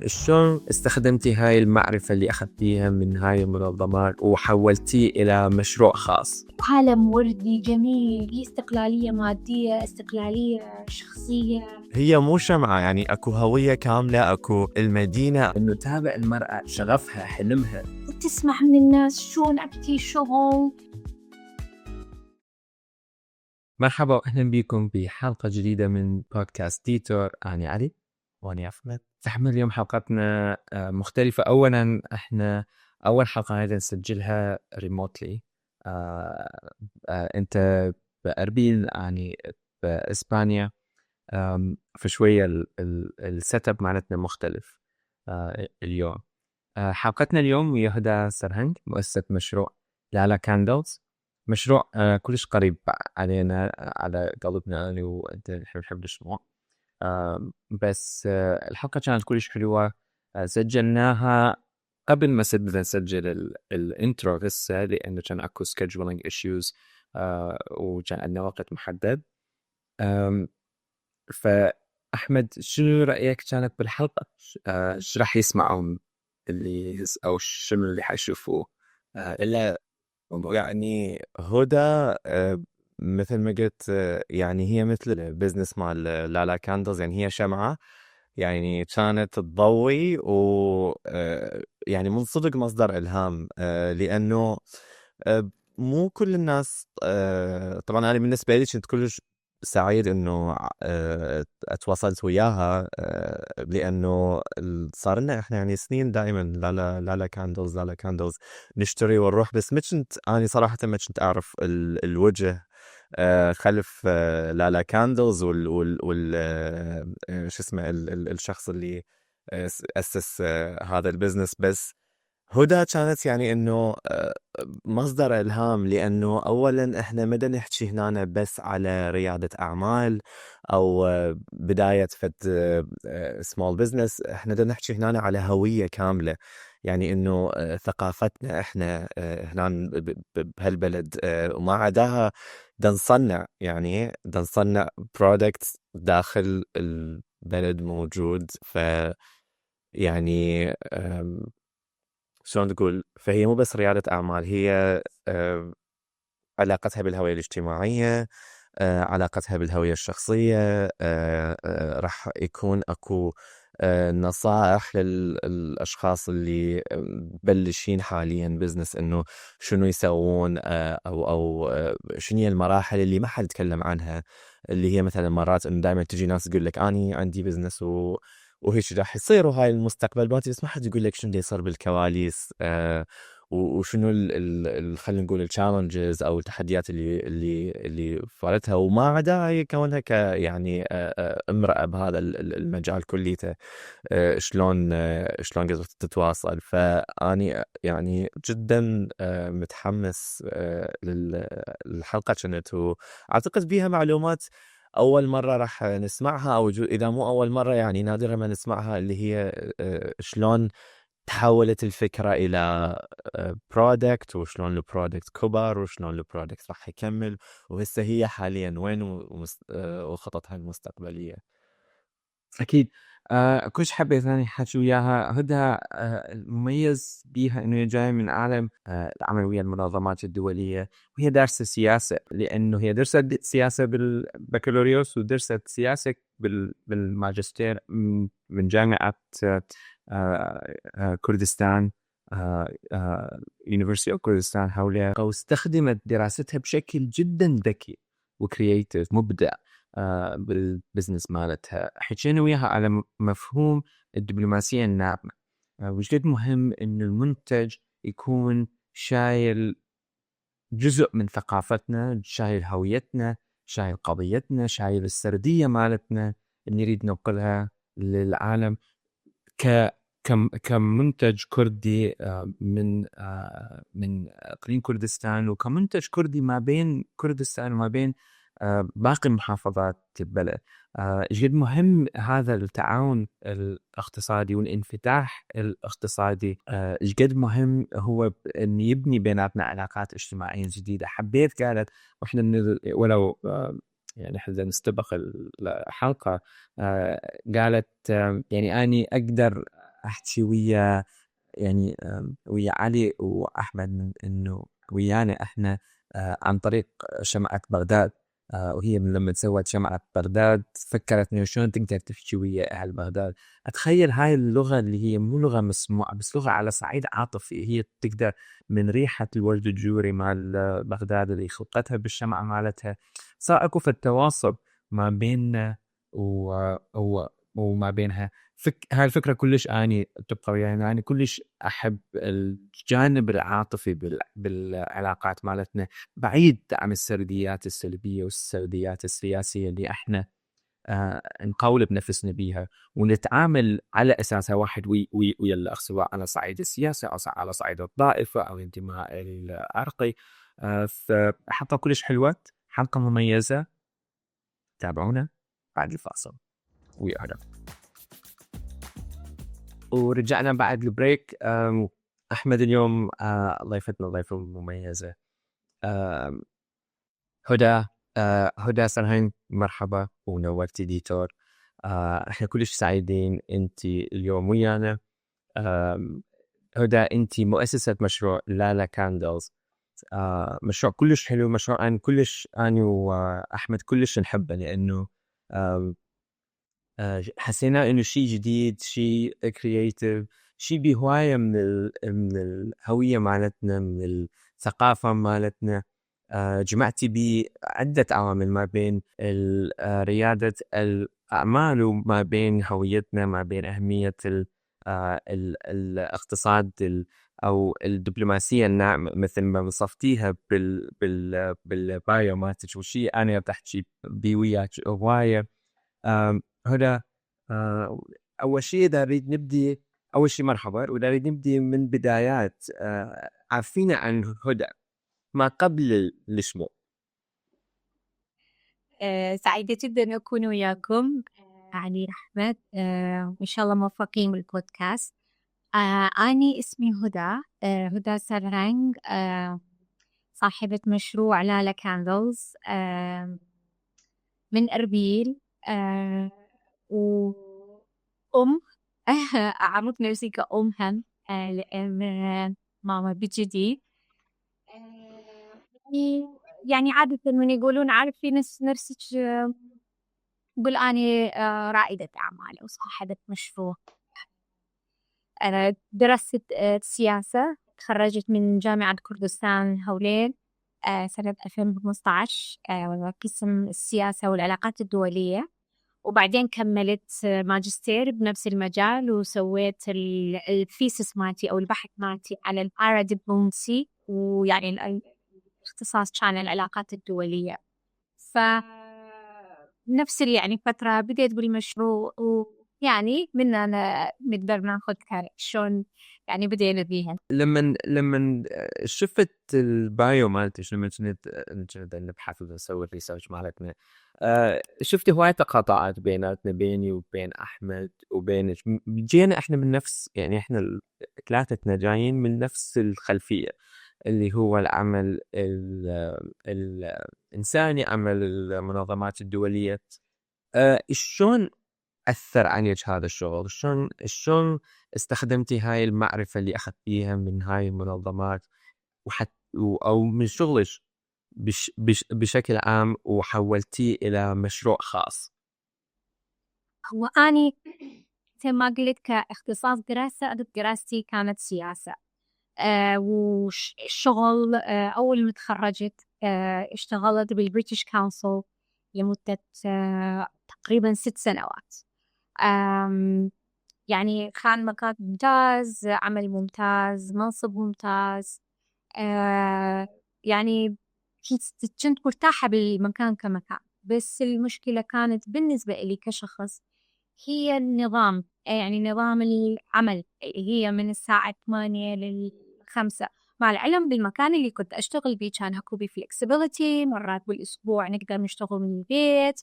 شلون استخدمتي هاي المعرفة اللي أخذتيها من هاي المنظمات وحولتيه إلى مشروع خاص؟ عالم وردي جميل، هي استقلالية مادية، استقلالية شخصية. هي مو شمعة، يعني اكو هوية كاملة، اكو المدينة. إنه تابع المرأة شغفها حلمها. وتسمع من الناس شلون أبتي شغل. مرحبا وأهلا بكم بحلقة جديدة من بودكاست ديتور. أنا علي. واني احمد. فاحنا اليوم حلقتنا مختلفة. أولا إحنا أول حلقة هذه نسجلها ريموتلي. أنت بأربيل، يعني بإسبانيا. فشوية السيت اب معناتنا مختلف. اليوم حلقتنا اليوم ويا هدى سرهنج، مؤسسة مشروع لالا كاندلز. مشروع كلش قريب علينا، على قلبنا أنا وأنت، نحب الشموع. بس الحلقة كانت كلش حلوة. سجلناها قبل ما بدنا نسجل الانترو هسه، لأنه كان اكو scheduling issues وكان عندنا وقت محدد. فأحمد، شنو رأيك كانت بالحلقة؟ ايش راح يسمعون اللي أو شنو اللي حيشوفوه؟ الا يعني هدى، مثل ما قلت، يعني هي مثل البزنس مال لالا كاندلز، يعني هي شمعة، يعني كانت تضوي و يعني من صدق مصدر إلهام، لأنه مو كل الناس. طبعا أنا بالنسبة لي كنت كلش سعيد إنه اتواصلت وياها، لأنه صار لنا إحنا يعني سنين دائما لالا كاندلز لالا كاندلز نشتري ونروح، بس ما كنت أنا صراحة ما كنت أعرف الوجه خلف لالا كاندلز وال شو اسمه الشخص اللي أسس هذا البزنس. بس هدى كانت يعني انه مصدر الهام، لانه اولا احنا ما بدنا نحكي هنا بس على رياده اعمال او بدايه فد سمول بزنس، احنا بدنا نحكي هنا على هويه كامله. يعني انه ثقافتنا احنا هنا بهالبلد، وما عداها بدنا نصنع، يعني بدنا نصنع برودكت داخل البلد موجود. ف يعني شلون تقول، فهي مو بس ريادة أعمال، هي علاقتها بالهوية الاجتماعية، علاقتها بالهوية الشخصية. راح يكون أكو نصائح للأشخاص اللي بلشين حاليا بزنس، إنه شنو يسوون، أو شنو هي المراحل اللي ما حد يتكلم عنها، اللي هي مثلا مرات إنه دائما تجي ناس تقول لك أني عندي بزنس وهيك راح يصير، وهاي المستقبل باتي، بس ما حد يقول لك شنو دي يصير بالكواليس، وشنو خلينا نقول التشالنجز او التحديات اللي فارتها، وما عدا هي كونها يعني امرأة بهذا المجال كليته، شلون قدرت تتواصل. فاني يعني جدا متحمس للحلقة، كانت واعتقد بيها معلومات اول مرة راح نسمعها، او اذا مو اول مرة يعني نادرا ما نسمعها، اللي هي شلون تحولت الفكرة إلى برودكت، وشلون البرودكت كبر، وشلون البرودكت راح يكمل، وهسه هي حاليا وين، وخططها المستقبلية. أكيد. كلش حبيت أنا حكي وياها هدى. المميز بيها إنه هي جاية من عالم العمل ويا المنظمات الدولية، وهي دارسة سياسة، لأنه هي درست سياسة بالبكالوريوس ودرست سياسة بالماجستير من جامعة كردستان، يونيفرسيتي أوف كردستان حولها، واستخدمت دراستها بشكل جدا ذكي وكرياتيف مبدع بالبزنس مالتها. حكينا وياها على مفهوم الدبلوماسية الناعمة، وش قد مهم إنه المنتج يكون شايل جزء من ثقافتنا، شايل هويتنا، شايل قضيتنا، شايل السردية مالتنا اللي نريد ننقلها للعالم كمنتج كردي من اقليم كردستان، وكمنتج كردي ما بين كردستان وما بين باقي محافظات البلد. ايش قد مهم هذا التعاون الاقتصادي والانفتاح الاقتصادي، ايش قد مهم هو ان يبني بيناتنا علاقات اجتماعية جديدة. حبيت قالت، واحنا ولو يعني احنا نستبق الحلقة، قالت يعني اني اقدر أحكي ويا يعني ويا علي وأحمد إنه ويانا إحنا عن طريق شمعة بغداد. وهي من لما تسوت شمعة بغداد فكرت إنه شلون تقدر تحكي ويا أهل بغداد. أتخيل هاي اللغة اللي هي مو لغة مسموعة بس لغة على صعيد عاطفي، هي تقدر من ريحة الورد الجوري مال بغداد اللي خلقتها بالشمعة مالتها صار أكو في التواصل ما بيننا وما بينها. هاي الفكرة كلش أني تبقى يعني أنا كلش أحب الجانب العاطفي بالعلاقات مالتنا بعيد عن السرديات السلبية والسرديات السياسية اللي احنا نقول بنفسنا بيها ونتعامل على أساسها واحد ويا الآخر، سواء على صعيد السياسة أو على صعيد الطائفة أو الانتماء العرقي. فحلقة كلش حلوة، حلقة مميزة، تابعونا بعد الفاصل ويا ورجعنا بعد البريك. أحمد اليوم ضيفتنا ضيفة مميزة هدى. هدى سرهين، مرحبا ونورتي ديتور. احنا كلش سعيدين انتي اليوم ويانا. هدى انتي مؤسسة مشروع لالا كاندلز. مشروع كلش حلو، مشروع أنا وأحمد كلش نحبه لأنه حسينا إنه شيء جديد، شيء كرياتيف، شيء بهواية من الهوية مالتنا، من الثقافة مالتنا. جمعتي بعدة عوامل ما بين ريادة الأعمال وما بين هويتنا، ما بين أهمية الاقتصاد أو الدبلوماسية الناعمة مثل ما وصفتيها بالبايو ماتش، وشيء أنا بحكي بي وياك هواية. هدى، أول شيء إذا نريد نبدي، أول شيء مرحبا، وإذا نريد نبدي من بدايات عارفين عن هدى ما قبل الشمو. سعيدة جدا أن أكون وياكم علي أحمد، وإن شاء الله موفقين بالبودكاست. أنا اسمي هدى، هدى سرهنج، صاحبة مشروع لالا كاندلز من أربيل، وأم أعرف نفسي كأم هم، لأن ماما بجديد. يعني عادة من يقولون عارفين نفسك، قل أنا رائدة أعمال وصاحبة مشروع. أنا درست سياسة، تخرجت من جامعة كردستان هوليل سنة 2015، قسم السياسة والعلاقات الدولية، وبعدين كملت ماجستير بنفس المجال وسويت الثيسس مالتي أو البحث مالتي على البارا دبلوماسي، ويعني الاختصاص كان العلاقات الدولية. نفس يعني فترة بديت بالمشروع، ويعني من أنا نقدر ناخذ شلون يعني بدينا بيها. لما شفت البايو مالتي، لما كنت نبحث ونسوي الريسيرش مالتنا، شفت هواية تقاطعات بيناتنا، بيني وبين أحمد وبين جينا احنا من نفس، يعني احنا ثلاثتنا جايين من نفس الخلفية اللي هو العمل الإنساني، عمل المنظمات الدولية. شلون أثر عليك هذا الشغل؟ شلون استخدمتي هاي المعرفة اللي أخذتيها من هاي المنظمات أو من شغلك بشكل عام وحولتيه إلى مشروع خاص؟ هو أني زي ما قلت كاختصاص دراستي كانت سياسة، والشغل أول ما تخرجت اشتغلت بالبريتش كونسل لمدة تقريبا 6 سنوات. يعني كان مكان ممتاز، عمل ممتاز، منصب ممتاز، يعني كنت مرتاحة بالمكان كمكان. بس المشكلة كانت بالنسبة لي كشخص هي النظام، يعني نظام العمل، هي من الساعة 8 ل5، مع العلم بالمكان اللي كنت أشتغل بيه كان هكو بفلكسبيليتي، مرات بالأسبوع نقدر نشتغل من البيت.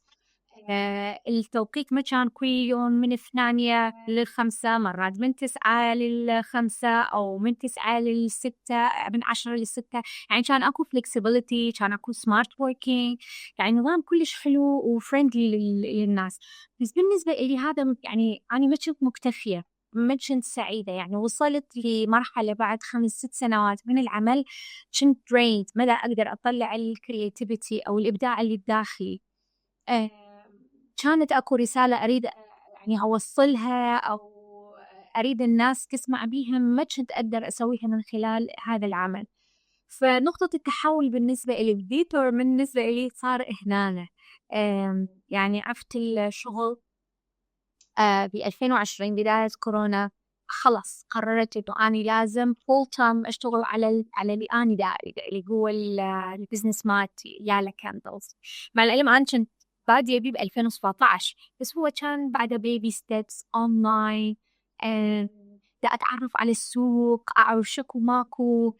التوقيت ما كان كل يوم من 8 ل5، مرات من 9 ل5 أو من 9 ل6، من 10 ل6. يعني كان أكو فلكسبيليتي، كان أكو سمارت ووركينج، يعني نظام كلش حلو وفريندلي للناس. بس بالنسبة إلي هذا يعني أنا ما كنت مكتفية، ما كنت سعيدة. يعني وصلت لمرحلة بعد 5-6 سنوات من العمل كنت drained، ما دا أقدر أطلع الكرياتيفيتي أو الإبداع اللي بداخلي. آه، كانت أكو رسالة أريد يعني أوصلها أو أريد الناس تسمع بيها، ما كنت أقدر أسويها من خلال هذا العمل. فنقطة التحول بالنسبة إلي الديتور بالنسبة إلي صار هنا. يعني عرفت الشغل ب 2020 بداية كورونا، خلص قررت إنه أنا لازم فول تايم أشتغل على اللي أنا داري اللي هو البزنس مالتي يالا كاندلز. مع العلم أنا كنت بادية بيه ب 2017، بس هو كان بعد بيبي ستيبس أونلاين، دا أتعرف على السوق، أعرف شكو ماكو.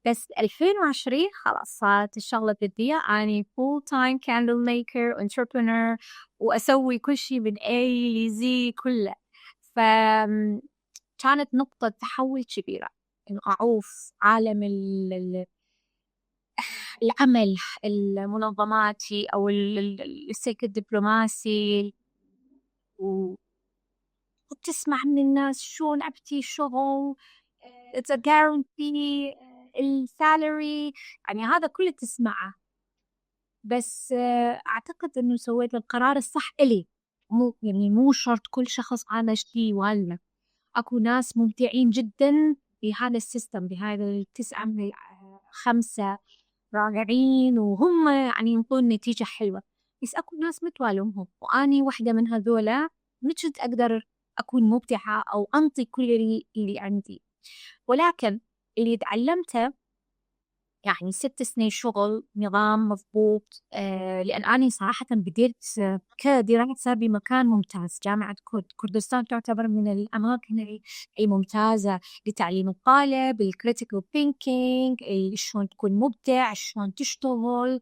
بس 2020 خلاص صارت الشغلة جدية، أنا full time candle maker entrepreneur وأسوي كل شي من A ل Z كله. فكانت نقطة تحول كبيرة إنه أعوف عالم العمل المنظماتي أو السلك الدبلوماسي، وتسمع من الناس شلون عبتي شغل، it's a guarantee، السالري، يعني هذا كله تسمعه. بس أعتقد إنه سويت القرار الصح إلي. مو شرط كل شخص عامل شي ولا. أكو ناس ممتعين جدا بهذا السيستم، بهذا 9 من 5 رائعين وهم يعني ينطون نتيجة حلوة. بس أكو ناس متوالمهم، وأني واحدة من هذولا ما كنت أقدر أكون مبدعة أو أنطي كل اللي عندي. ولكن اللي تعلمته يعني 6 سنين شغل نظام مضبوط، لأن أنا صراحة بديت كدراسة بمكان ممتاز. جامعة كردستان تعتبر من الأماكن الممتازة لتعليم الطالب الكريتيكال ثينكينج، شلون تكون مبدع، شلون تشتغل،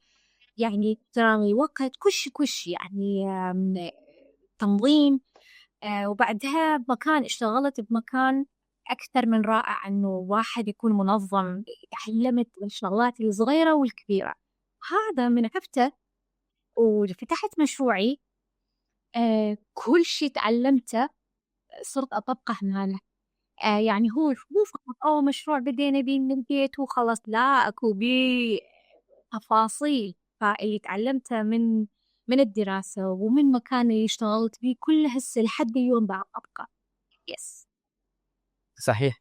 يعني احترام الوقت، كل شي يعني تنظيم. وبعدها اشتغلت بمكان أكثر من رائع إنه واحد يكون منظم. تعلمت الشغلات الصغيرة والكبيرة. هذا من عرفته وفتحت مشروعي. كل شي تعلمته صرت أطبقه هنا. يعني هو مو فقط مشروع بدينا بيه من البيت وخلاص، لا، أكو بيه تفاصيل. فاللي تعلمته من الدراسة ومن مكان اللي اشتغلت بيه كله هسه لحد اليوم بعد أبقى. يس. صحيح.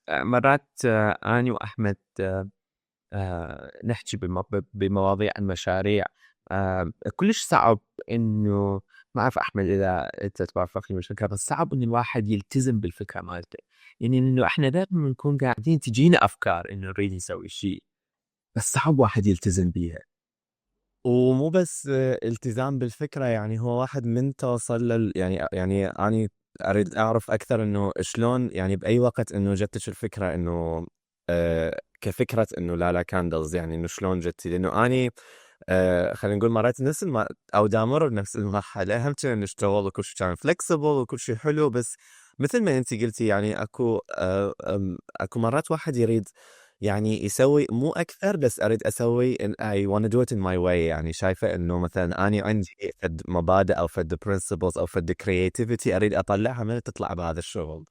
مرات أنا وأحمد نحكي بمواضيع المشاريع. كلش صعب إنه، ما أعرف أحمد إذا أنت توافقني بالفكرة، بس صعب إنه الواحد يلتزم بالفكرة مالته. يعني إنه إحنا دائما بنكون قاعدين تجينا أفكار إنه نريد نسوي شيء، بس صعب واحد يلتزم بيها. ومو بس التزام بالفكرة، يعني هو واحد من توصل يعني أنا أريد أعرف أكثر إنه شلون، يعني بأي وقت إنه جتش الفكرة إنه كفكرة إنه لا كاندلز، يعني إنه شلون جتي، لأنه أنا خلينا نقول مرات نفس أو دامر بنفس المرحلة، هم كان نشتغل وكل شيء كان فلكسبل وكل شيء حلو، بس مثل ما أنت قلتي يعني أكو مرات واحد يريد يعني يسوي مو أكثر، بس أريد أسوي I want to do it in my way. يعني شايفة إنه مثلا أنا عندي فد مبادئ أو فد principles أو فد creativity أريد أطلعها من تطلع بهذا الشغل.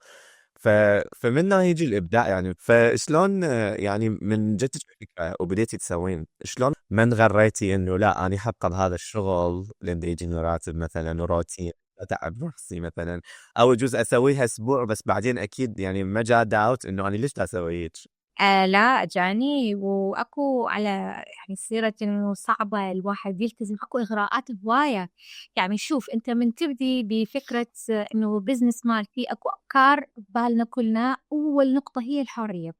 فمنها يجي الإبداع. يعني فشلون يعني من جدك الفكرة وبديتي تسوين، شلون من غريتي إنه لا أنا حابة بهذا الشغل لين يجيني راتب مثلا وروتين أتعب نفسي مثلا، أو يجوز أسويها أسبوع بس بعدين أكيد يعني ما جاء داوت إنه أنا ليش لا أسوي هيك. لا جاني، وأكو على يعني سيرة إنه صعبة الواحد يلتزم، أكو إغراءات هواية. يعني شوف أنت من تبدي بفكرة إنه بزنس مال، في أكو أفكار ببالنا كلنا. أول نقطة هي الحرية،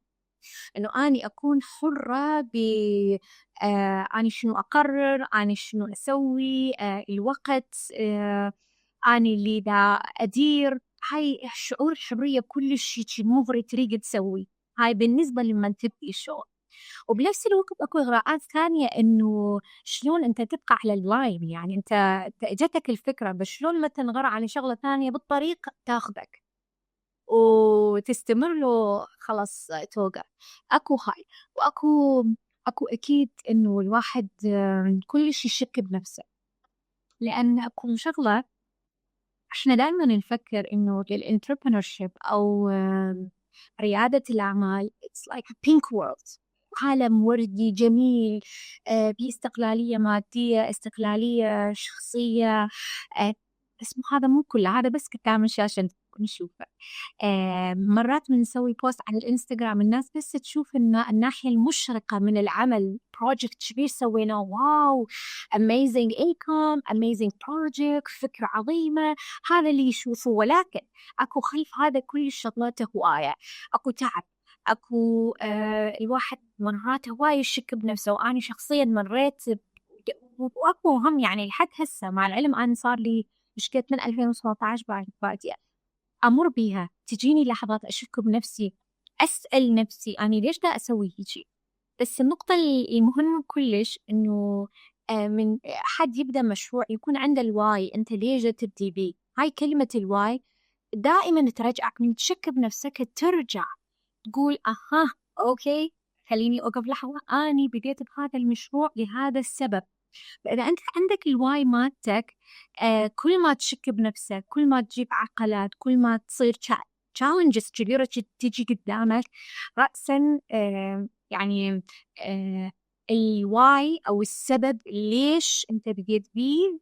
إنه أني أكون حرة أني شنو أقرر، أني شنو أسوي، الوقت، أني اللي دا أدير. هاي شعور الحرية بكل شيء مغري تريد تسوي. هاي بالنسبة لمن تبدي الشغل. وبنفس الوقت أكو إغراءات ثانية، إنه شلون أنت تبقى على اللاين. يعني أنت جتك الفكرة، بس شلون ما تنغر على شغلة ثانية بالطريق تاخذك وتستمر له خلاص توقع. أكو هاي، وأكو أكيد إنه الواحد كل شيء يشك بنفسه، لأن أكو شغلة إحنا دائما نفكر إنه الانتربرنورشيب أو ريادة الأعمال it's like a pink world، عالم وردي جميل، فيه استقلالية مادية، استقلالية شخصية، بس هذا مو كله، هذا بس قدام الشاشة نشوفه. مرات بنسوي بوست على الانستغرام، الناس بس تشوف الناحية المشرقة من العمل، بروجكت كبير سويناه، واو amazing income amazing project، فكرة عظيمة، هذا اللي يشوفوه. ولكن أكو خلف هذا كل الشغلات هواية، أكو تعب، أكو الواحد مرات هواي يشك بنفسه، وأنا شخصيا مريت وأكو هم يعني لحد هسه، مع العلم أنا صار لي مشكلة من 2017 بعد بادية أمر بيها، تجيني لحظات أشك بنفسي، أسأل نفسي أنا ليش دا أسوي هيجي. بس النقطة المهمة كلش إنه من حد يبدأ مشروع يكون عنده الواي، أنت ليش تبدي بيه؟ هاي كلمة الواي دائما ترجعك من تشك بنفسك، ترجع تقول أها أوكي خليني أوقف لحظة، أنا بديت بهذا المشروع لهذا السبب. فإذا أنت عندك الواي مالتك، كل ما تشك بنفسك، كل ما تجيب عقلات، كل ما تصير challenges كبيرة تجي قدامك، رأسا يعني الواي أو السبب ليش أنت بديت بيه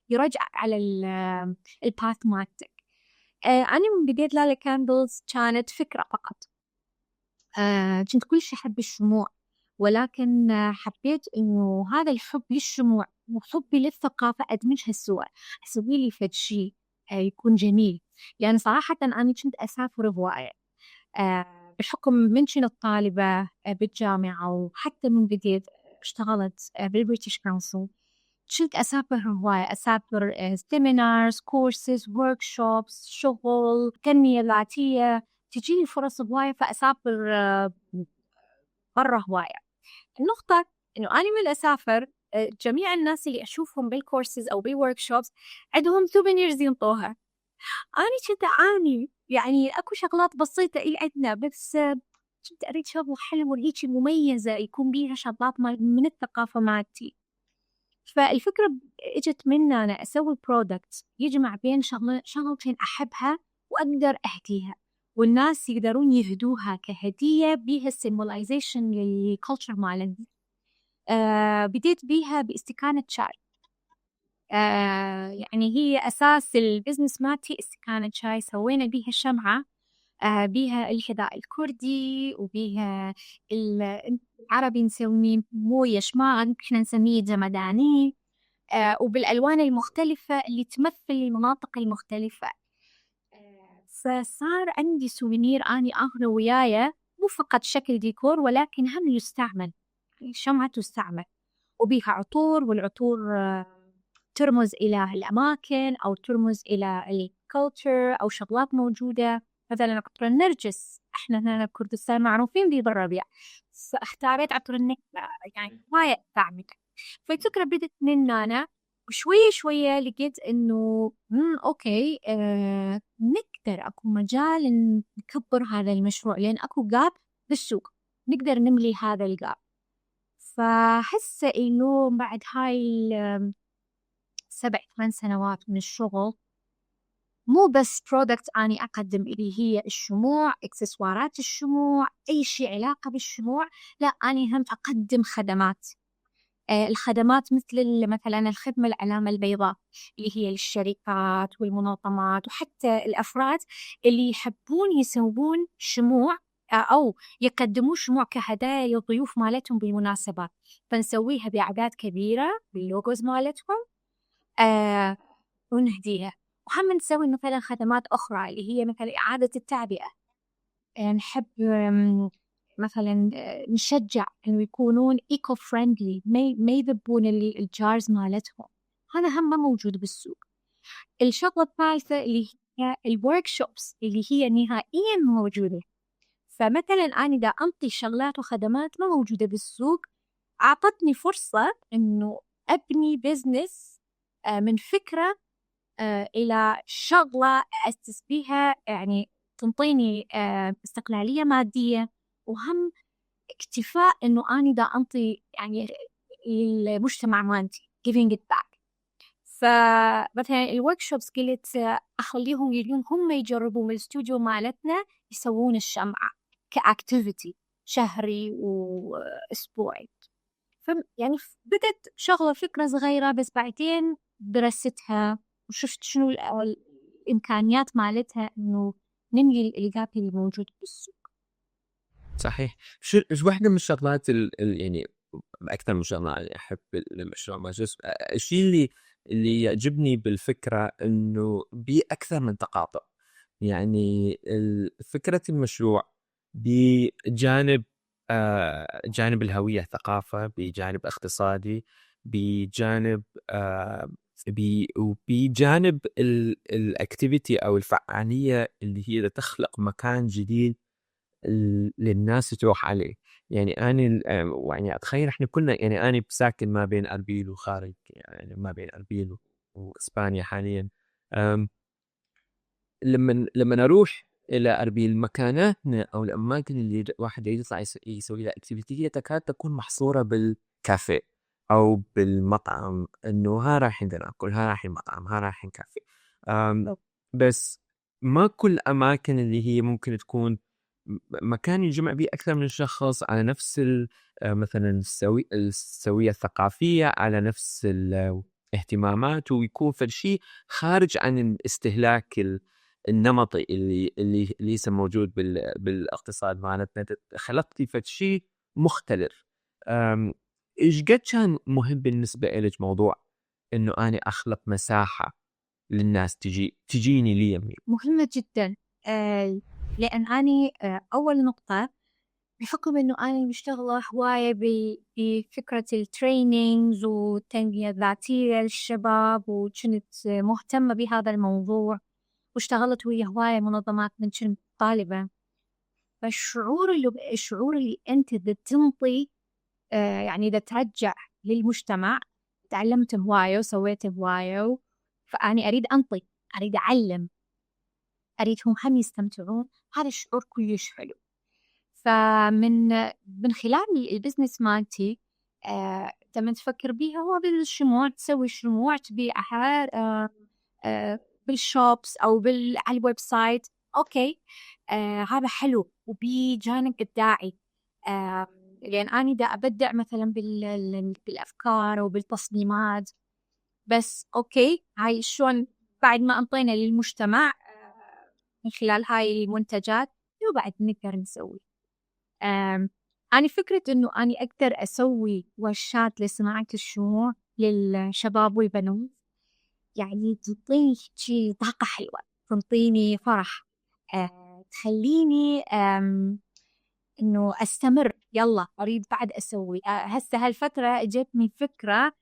يرجعك على الباث مالتك. أنا من بديت لالا كاندلز كانت فكرة فقط، كنت كل شيء أحب الشموع، ولكن حبيت إنه هذا الحب للشموع وحبي للثقافة أدمجها سوا، أسوي لي فد شيء يكون جميل. يعني صراحة أنا كنت أسافر هواية بحكم من كنت طالبة بالجامعة، وحتى من بديت اشتغلت بالبريتش كونسل، كنت أسافر هواية، أسافر سيمينارز، كورسز، وركشوبس، شغل، تنمية ذاتية، تجيني فرص هواية فأسافر برا هواية. النقطة إنه أنا من أسافر جميع الناس اللي أشوفهم بالكورسز أو بالوركشوبس عندهم سوفينيرز ينطوها، أنا كنت أعاني، يعني أكو شغلات بسيطة عندنا، بس كنت أريد شغلة حلوة هيك مميزة يكون بيها شغلات من الثقافة مالتي. فالفكرة إجت من أنا أسوي برودكت يجمع بين شغلتين أحبها وأقدر أهديها، والناس يقدرون يهدوها كهدية بيها سيمبولايزيشن للكولتشر مالنا. بديت بيها باستكانة شاي، يعني هي أساس البزنس مالتي استكانة شاي، سوينا بيها شمعة، بيها الحذاء الكردي، وبيها العربي نسميه موية شماغ، إحنا نسميه جمداني، وبالألوان المختلفة اللي تمثل المناطق المختلفة. فصار عندي سوفينير أني أخذه وياي، مو فقط شكل ديكور ولكن هم يستعمل، الشمعة تستعمل وبيها عطور، والعطور ترمز إلى الأماكن أو ترمز إلى الكولتشر أو شغلات موجودة. مثلا عطر النرجس، إحنا هنا بكردستان معروفين ذي بالربيع، فاختاريت عطر النكتة، يعني وايد أستعمل. فالفكرة بدت من أنا، وشوية شوية لقيت إنه أوكي نقدر أكو مجال نكبر هذا المشروع، لأن أكو جاب بالسوق نقدر نملي هذا الجاب. فحسه إنه بعد هاي 7-8 سنوات من الشغل، مو بس برودكت أني أقدم اللي هي الشموع، إكسسوارات الشموع، أي شيء علاقة بالشموع، لا أني هم أقدم خدمات. الخدمات مثلا الخدمة العلامة البيضاء اللي هي للشركات والمنظمات وحتى الأفراد اللي يحبون يسوون شموع أو يقدمون شموع كهدايا للضيوف مالتهم بالمناسبات، فنسويها بأعداد كبيرة باللوجوز مالتهم ونهديها. وهم نسوي مثلا خدمات أخرى اللي هي مثلا إعادة التعبئة، نحب مثلا نشجع إنه يكونون إيكو فريندلي، ما يذبون الجارز مالتهم، هذا هم ما موجود بالسوق. الشغلة الثالثة اللي هي الوركشوبس اللي هي نهائيا موجودة، فمثلا أنا دا أنطي شغلات وخدمات ما موجودة بالسوق، أعطتني فرصة إنه أبني بيزنس من فكرة إلى شغلة أسس بيها، يعني تنطيني استقلالية مادية، وهم اكتفاء إنه أنا دا أنطي يعني المجتمع مالتي giving it back. فمثلا الوركشوبس قلت أخليهم يجون هم يجربوا من الاستوديو مالتنا يسوون الشمعة كأكتيفيتي شهري وأسبوعي. يعني بدت شغلة فكرة صغيرة، بس بعدين درستها وشفت شنو الإمكانيات مالتها إنه ننقل الجاب اللي موجود بالسوق. صحيح. شو واحدة من الشغلات يعني أكثر من شغلة اللي أحب المشروع ماجس، الشيء اللي يعجبني بالفكرة إنه بأكثر من تقاطع. يعني فكرة المشروع بجانب جانب الهوية الثقافة، بجانب اقتصادي، بجانب وبجانب الأكتيفيتي أو الفعالية اللي هي تخلق مكان جديد للناس تروح عليه. يعني أنا يعني أتخيل إحنا كلنا، يعني أنا ساكن ما بين أربيل وخارج، يعني ما بين أربيل وإسبانيا حاليا. لما أروح إلى أربيل، مكاناتنا أو الأماكن اللي واحد يطلع يسوي لها أكتيفيتي هي تكاد تكون محصورة بالكافيه أو بالمطعم، إنه ها رايحين ناكل، ها رايحين مطعم، ها رايحين كافيه. بس ما كل أماكن اللي هي ممكن تكون مكان يجمع به أكثر من شخص على نفس مثلا السوية الثقافية، على نفس الاهتمامات، ويكون في شيء خارج عن الاستهلاك النمطي اللي لسه موجود بالاقتصاد مالتنا. خلقتي في شيء مختلف. إيش قد كان مهم بالنسبة إلك موضوع إنه أنا أخلق مساحة للناس تجيني لي يمي؟ مهمة جدا. لأن أنا أول نقطة بحكم إنه أنا مشتغلة هواية بفكرة الترينينجز والتنمية الذاتية للشباب، وكنت مهتمة بهذا الموضوع، واشتغلت ويا هواية منظمات من كنت طالبة. فالشعور اللي أنت تنطي يعني إذا ترجع للمجتمع، تعلمت هواية وسويت هواية، فأنا أريد أنطي، أريد أعلم، أريدهم هم يستمتعون. هذا الشعور كلش حلو. من خلال البزنس مالتي لما تفكر بيها هو بالشموع، تسوي شموع تبيعها بالشوبس أو على الويب سايت. أوكي، هذا حلو وبجانب إبداعي. لأن أنا دا أبدع مثلا بالأفكار وبالتصميمات. بس أوكي، هاي شلون بعد ما أنطينا للمجتمع من خلال هاي المنتجات شو بعد نقدر نسوي؟ أنا فكرة إنه أنا أقدر أسوي ورشات لصناعة الشموع للشباب والبنات، يعني تعطيني شي طاقة حلوة، تعطيني فرح، تخليني إنه أستمر. يلا أريد بعد أسوي. هسه هالفترة جتني فكرة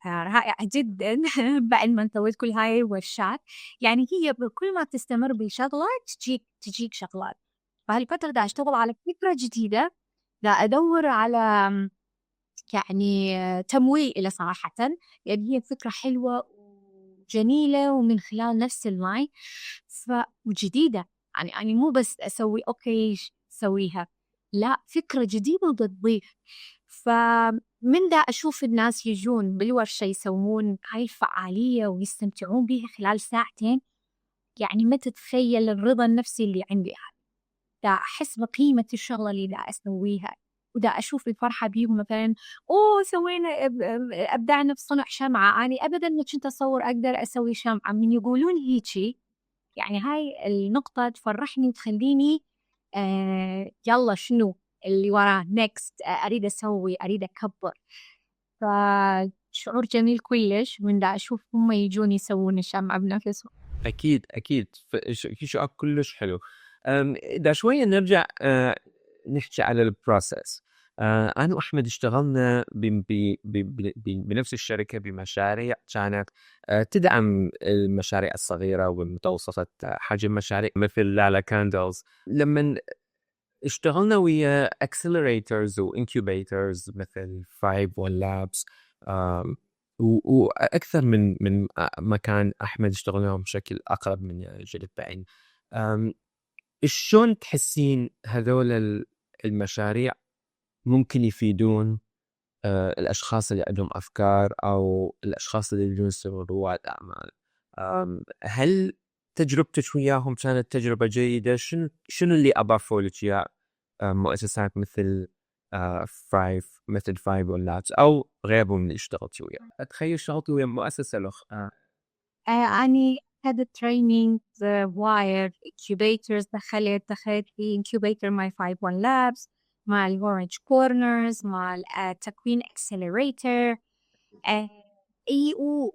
رائعة جدا بعد ما سويت كل هاي الورشات. يعني هي كل ما تستمر بشغلة تجيك شغلات. فهالفترة دا أشتغل على فكرة جديدة، دا أدور على يعني تمويل إلى صراحة، يعني هي فكرة حلوة وجميلة ومن خلال نفس الماي وجديدة. يعني أنا مو بس أسوي أوكي سويها، لا، فكرة جديدة وتضيف. فمن دا أشوف الناس يجون بالورشة يسوون هاي الفعالية ويستمتعون بها خلال ساعتين، يعني ما تتخيل الرضا النفسي اللي عندي. دا أحس بقيمة الشغلة اللي دا أسويها، ودا أشوف الفرحة بيهم. مثلا سوينا أبدعنا في صنع شمعة، أنا أبدا ما كنت أصور أقدر أسوي شمعة. من يقولون هيجي، يعني هاي النقطة تفرحني وتخليني يلا شنو اللي وراه next، أريد أسوي، أريد أكبر. فشعور جميل كلش من دا أشوف هم يجون يسوون الشمعة بنفسهم. أكيد شيء كلش حلو. دا شوية نرجع نحكي على البروسيس. أنا وأحمد اشتغلنا بنفس الشركة بمشاريع كانت تدعم المشاريع الصغيرة والمتوسطة حجم، مشاريع مثل لالا كاندلز. لما اشتغلنا ويا accelerators و incubators مثل فايب واللابس، وأكثر من مكان أحمد اشتغلناهم بشكل أقرب من جلد بعين. شلون تحسين هذول المشاريع ممكن يفيدون الأشخاص اللي عندهم أفكار أو الأشخاص اللي يريدون يصيروا رواد أعمال. هل تجربتك وياهم كانت تجربة جيدة؟ شنو اللي أضافوا لك يا مؤسسات مثل مثل فايف لابس أو غيرهم اللي اشتغلتي وياهم؟ أتخيل اشتغلتي ويا مؤسسة أني أخذت ترينينج واير incubators، دخلت في incubator مع 51 labs، مع الأورنج كورنرز، مع التكوين accelerator. إي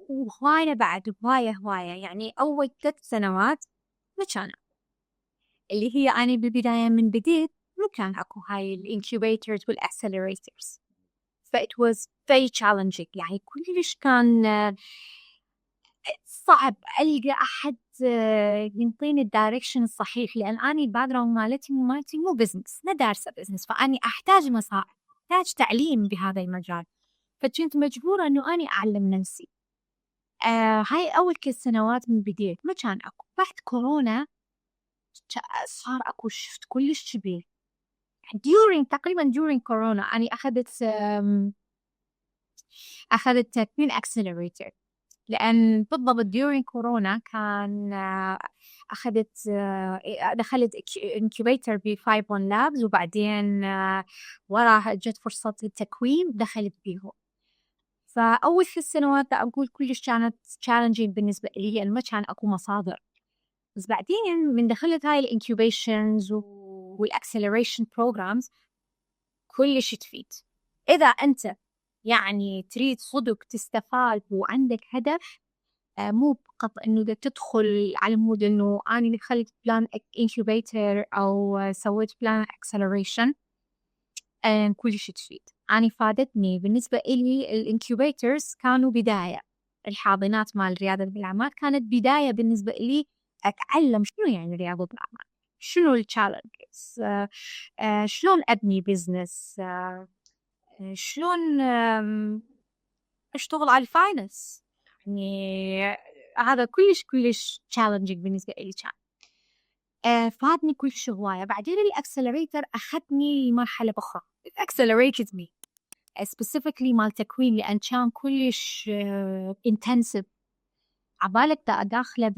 وهواية بعد هواية يعني أول 3 سنوات ما كان اللي هي أنا بالبداية من بديت ما كان أكو هاي الانكيوبيترز والأكسلريترز، ف it was very challenging. يعني كلش كان صعب ألقى أحد ينطيني الدايركشن الصحيح، لأن أنا الباك جراوند مالتي مو بزنس، ما دارسة بزنس، فأني أحتاج مساعدة، أحتاج تعليم بهذا المجال، فكنت مجبورة إنه أنا أعلم نفسي. هاي أول 3 سنوات من بديت ما كان أكو. بعد كورونا صار أكو شفت كلش كبير. تقريبا during كورونا أنا أخذت تكوين accelerator، لأن بالضبط during كورونا كان دخلت incubator ب 51 labs، وبعدين وراها جت فرصة التكوين دخلت بيهم. فأول 3 سنوات أقول كلش كانت challenging بالنسبة لي، لأن ما كان أكو مصادر. بس بعدين من دخلت هاي الانكيوبيشنز والاكسلريشن بروجرامز كلش تفيد. إذا أنت يعني تريد صدق تستفاد وعندك هدف، مو فقط إنه تدخل على مود إنه أنا دخلت بلان انكيوبيتر أو سويت بلان اكسلريشن كلش تفيد. أنا فادتني بالنسبة إلي الانكيوبيترز كانوا بداية، الحاضنات مال ريادة بالأعمال كانت بداية بالنسبة إلي أتعلم شنو يعني ريادة بالأعمال، شنو التشالنجز، شلون أبني بزنس، شلون أشتغل على الفاينانس. يعني هذا كلش challenging بالنسبة إلي كان. فادني كلش هواية. بعدين الأكسلريتر أخذني لمرحلة أخرى. It accelerated me specifically مال تكوين، لأن كان كلش intensive. عبالك داخلة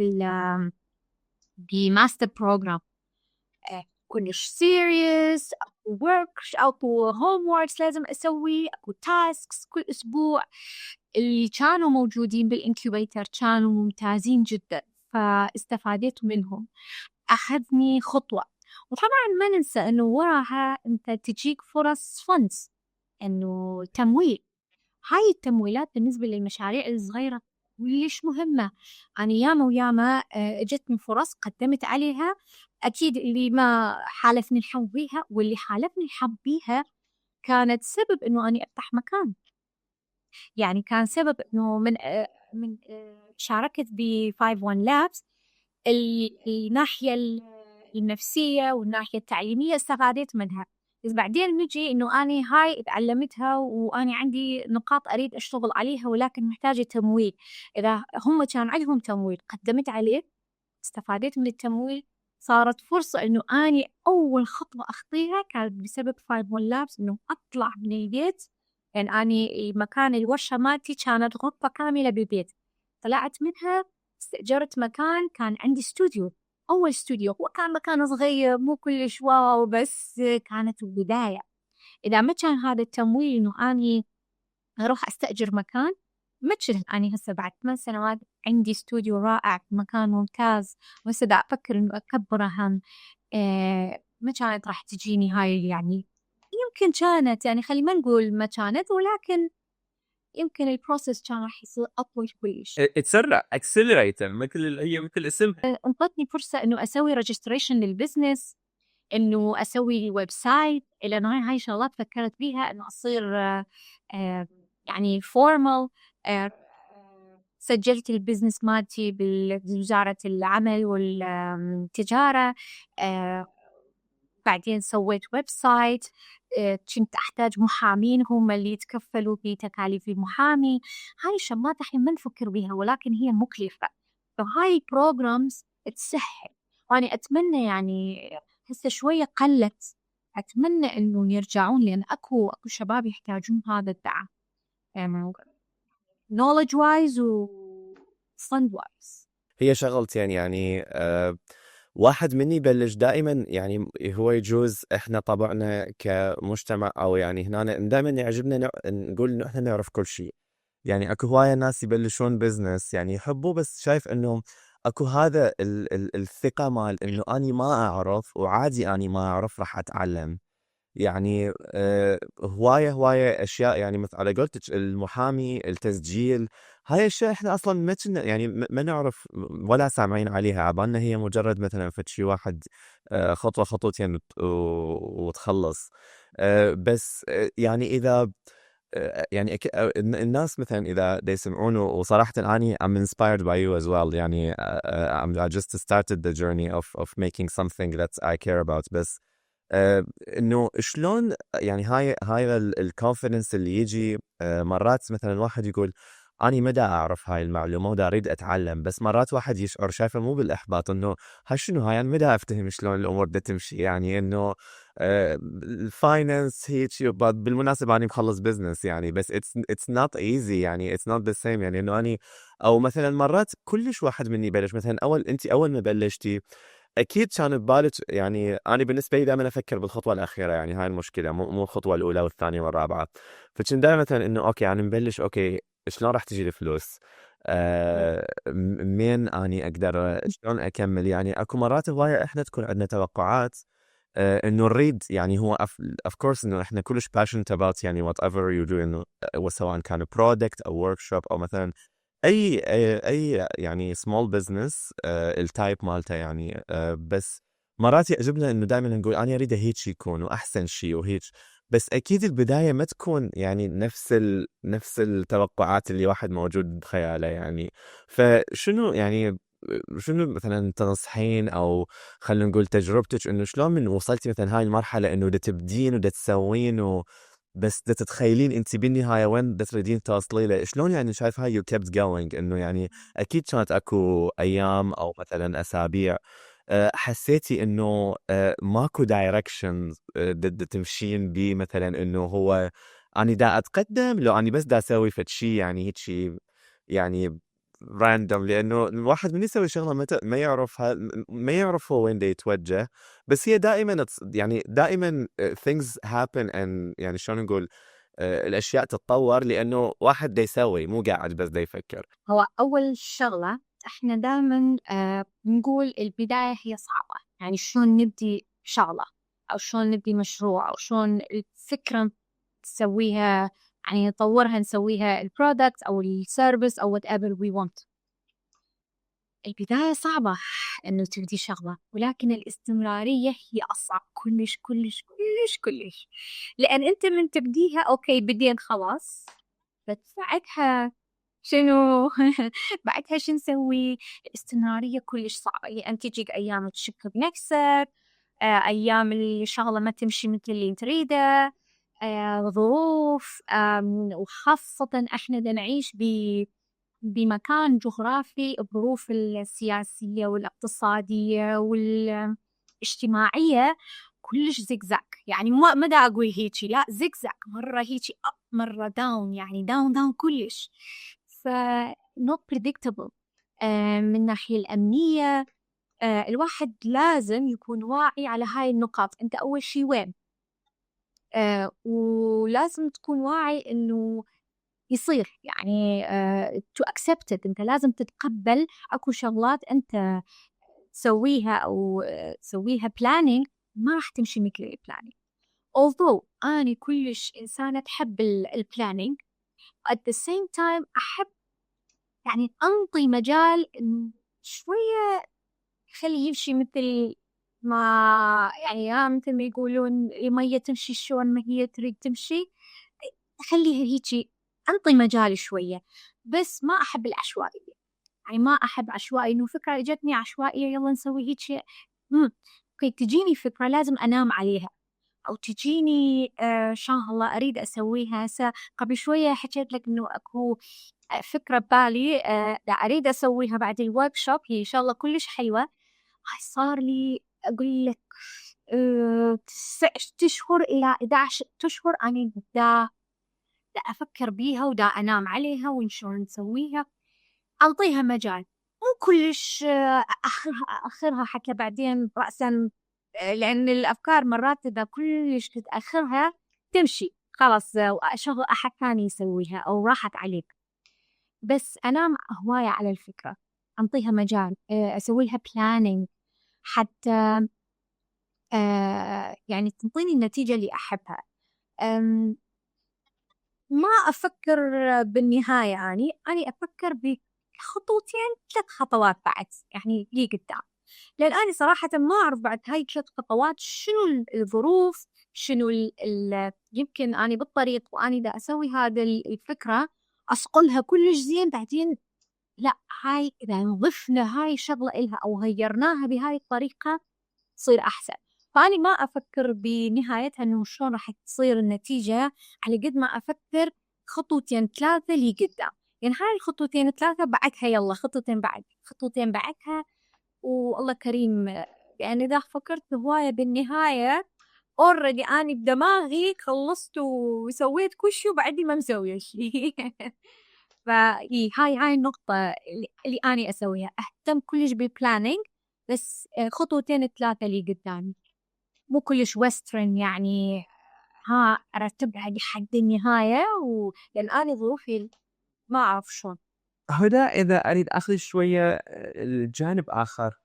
بماستر بروجرام كلش serious، أكو work، أكو homeworks لازم أسوي، أكو tasks كل أسبوع. اللي كانوا موجودين بالإنكيوبيتر كانوا ممتازين جدا، فاستفادت منهم. أخذني خطوة. وطبعا ما ننسى إنه وراها أنت تجيك فرص فندز، إنه تمويل. هاي التمويلات بالنسبة للمشاريع الصغيرة كلش مهمة. أنا ياما جتني فرص قدمت عليها. أكيد اللي ما حالفني الحظ بيها، واللي حالفني الحظ بيها كانت سبب إنه أنا أفتح مكان. يعني كان سبب إنه من شاركت ب 51 labs، الناحية النفسية والناحية التعليمية استفادت منها. بس بعدين نجي إنه أنا هاي اتعلمتها وأنا عندي نقاط أريد أشتغل عليها، ولكن محتاجة تمويل. إذا هم كان عندهم تمويل قدمت عليه، استفادت من التمويل، صارت فرصة إنه أنا أول خطوة أخطيها كانت بسبب 51 labs، إنه أطلع من البيت. يعني أنا مكان الورشة مالتي كانت غرفة كاملة بالبيت، طلعت منها استأجرت مكان، كان عندي استوديو، أول استوديو. هو كان مكان صغير مو كلش واو، بس كانت البداية. إذا ما كان هذا التمويل إنه أني أروح أستأجر مكان، ما كنت أني هسه بعد 8 سنوات عندي استوديو رائع في مكان ممتاز، وهسه دا أفكر إنه أكبره هم. ما كانت راح تجيني هاي. يعني يمكن كانت، يعني خلي ما نقول ما كانت، ولكن يمكن البروسيس كان راح يصير أطول كلش. تسرع اكسلريتر هي مثل اسمها. انطتني فرصة إنه أسوي ريجستريشن للبزنس، إنه أسوي ويب سايت، لأن هاي شغلات فكرت بيها إنه أصير يعني فورمال. سجلت البزنس مالتي بوزارة العمل والتجارة. بعدين سويت ويب سايت. كنت أحتاج محامين هم اللي يتكفلوا بتكاليف المحامي. هاي الشغلات احنا ما نفكر بيها، ولكن هي مكلفة. فهاي programs تسهل، وأنا أتمنى يعني هسه شوية قلت أتمنى إنه يرجعون، لأن أكو شباب يحتاجون هذا الدعم knowledge wise و fund wise. هي شغلتين يعني واحد مني يبلش دائما يعني هو يجوز احنا طبعنا كمجتمع او يعني هنا دائما يعجبنا نقول انه احنا نعرف كل شيء. يعني اكو هواية ناس يبلشون بزنس يعني يحبوا، بس شايف انه اكو هذا الثقة مال انه اني ما اعرف وعادي اني ما اعرف راح اتعلم. يعني هواية أشياء يعني مثل على قولتك المحامي، التسجيل، هاي الأشياء إحنا أصلا ما يعني ما نعرف ولا سامعين عليها، عبالنا هي مجرد مثلا فشي واحد خطوة خطوتين وتخلص. بس يعني إذا يعني الناس مثلا إذا يسمعون، وصراحة أني I'm inspired by you as well يعني I just started the journey of making something that I care about. بس انه شلون يعني هاي الكونفيدنس اللي يجي مرات مثلا الواحد يقول اني ما دا اعرف هاي المعلومه ودا اريد اتعلم، بس مرات واحد يشعر شايفه مو بالاحباط انه هاي شنو هاي انا ما دا افتهم شلون الامور دا تمشي. يعني انه الفاينانس هيك بالمناسبه انا مخلص بزنس يعني، بس it's not easy يعني it's not the same. يعني انه اني او مثلا مرات كلش واحد مني بلش مثلا انت اول ما بلشتي اكيد كان ببالك يعني انا بالنسبه لي دائما افكر بالخطوه الاخيره، يعني هاي المشكله مو الخطوه الاولى والثانيه والرابعه. فكنت دائما مثلا انه اوكي انا مبلش، اوكي شلون راح تجي الفلوس، مين اني اقدر شلون اكمل. يعني اكو مرات هوايه احنا تكون عندنا توقعات انه نريد يعني هو of course انه احنا كلش passionate about يعني whatever you do، انه سواء كان product او workshop او مثلا اي يعني small business التايب مالته يعني بس مرات يعجبنا انه دائما نقول انا اريد هيك يكون واحسن شيء وهيك، بس اكيد البدايه ما تكون يعني نفس التوقعات اللي واحد موجود بخياله يعني. فشنو يعني شنو مثلا تنصحين او خلينا نقول تجربتك انه شلون من وصلتي مثلا هاي المرحله انه دا تبدين ودا تسوين بس دا تتخيلين انت بالنهايه وين دا تريدين توصلي له، شلون يعني شايف هاي you kept going؟ انه يعني اكيد كانت اكو ايام او مثلا اسابيع حسيتي انه ماكو دايركشن دا تمشين بيه، مثلا انه هو اني دا اتقدم لو اني بس دا اسوي فد شيء يعني هيك شيء يعني راندوم، لانه الواحد من يسوي شغله ما يعرفها ما يعرف هو وين دا يتوجه. بس هي دائما يعني دائما things happen and يعني شلون نقول الاشياء تتطور لانه واحد دا يسوي مو قاعد بس دا يفكر. هو أول شغلة إحنا دائما نقول البداية هي صعبة، يعني شلون نبدي شغلة أو شلون نبدي مشروع أو شلون الفكرة نسويها، يعني نطورها نسويها البرودكت أو السيرفيس أو whatever we want. البداية صعبة إنه تبدي شغلة، ولكن الاستمرارية هي أصعب كلش كلش كلش كلش، لأن أنت من تبديها أوكي بدين خلاص، بس بعدها شنو بعدها شو نسوي؟ الاستمرارية كلش صعبة، يعني تجيك أيام تشك بنفسك، أيام الشغلة ما تمشي مثل اللي تريده، ظروف، وخاصة إحنا دا نعيش بمكان جغرافي الظروف السياسية والاقتصادية والاجتماعية كلش زقزاق، يعني ما دا أقول هيجي، لا زقزاق، مرة هيجي أب مرة داون، يعني داون كلش. ف not predictable. من الناحية الأمنية الواحد لازم يكون واعي على هاي النقاط. أنت أول شي وين، ولازم تكون واعي إنه يصير يعني to accept it. أنت لازم تتقبل أكو شغلات أنت تسويها أو تسويها planning ما راح تمشي مثل البلانينج. although أنا كلش إنسانة تحب البلانينج، at the same time أحب يعني أنطي مجال شوية خلي يمشي مثل ما يعني مثل ما يقولون المية تمشي شلون ما هي تريد تمشي، خليها هيجي أنطي مجال شوية. بس ما أحب العشوائية، يعني ما أحب عشوائي إنه فكرة إجتني عشوائية يلا نسوي هيك اوكي تجيني فكرة لازم أنام عليها، أو تجيني شغلة أريد أسويها. قبل شوية حكيت لك إنه أكو فكرة ببالي أريد أسويها بعد الورك شوب، هي شغلة كلش حلوة. هاي صار لي أقول لك 6 أشهر إلى 11 أشهر أنا دا أفكر بيها ودا أنام عليها وشلون نسويها، أعطيها مجال مو كلش أخرها حتى بعدين رأسا، لأن الأفكار مرات إذا كلش تتأخرها تمشي خلاص شغل أحد ثاني يسويها أو راحت عليك. بس أنام هواية على الفكرة، أعطيها مجال، أسوي لها planning حتى يعني تنطيني النتيجة اللي أحبها. ما أفكر بالنهاية، يعني أنا أفكر بخطوتين 3 خطوات بعد يعني لي قدام، لأن أنا صراحة ما أعرف بعد هاي 3 خطوات شنو الظروف، شنو يمكن أنا بالطريق وأنا دا أسوي هذا الفكرة أصقلها كلش زين، بعدين لا هاي إذا نضفنا هاي شغلة إلها أو غيرناها بهاي الطريقة تصير أحسن. فأنا ما أفكر بنهايتها إنه شلون راح تصير النتيجة، على قد ما أفكر 2 3 لي قدام، يعني هاي 2 3 بعدها يلا خطوتين بعدها والله كريم. يعني إذا فكرت هواية بالنهاية already أنا بدماغي خلصت وسويت كل شيء وبعدي ما مسوية شيء. هاي النقطة اللي أنا أسويها، أهتم كلش بالبلانينج، بس 2 3 اللي قدامي مو كلش ويسترن، يعني أرتبها لحد النهاية لأن أنا ظروفي ما أعرف شلون. هدى إذا أريد أخذ شوية الجانب آخر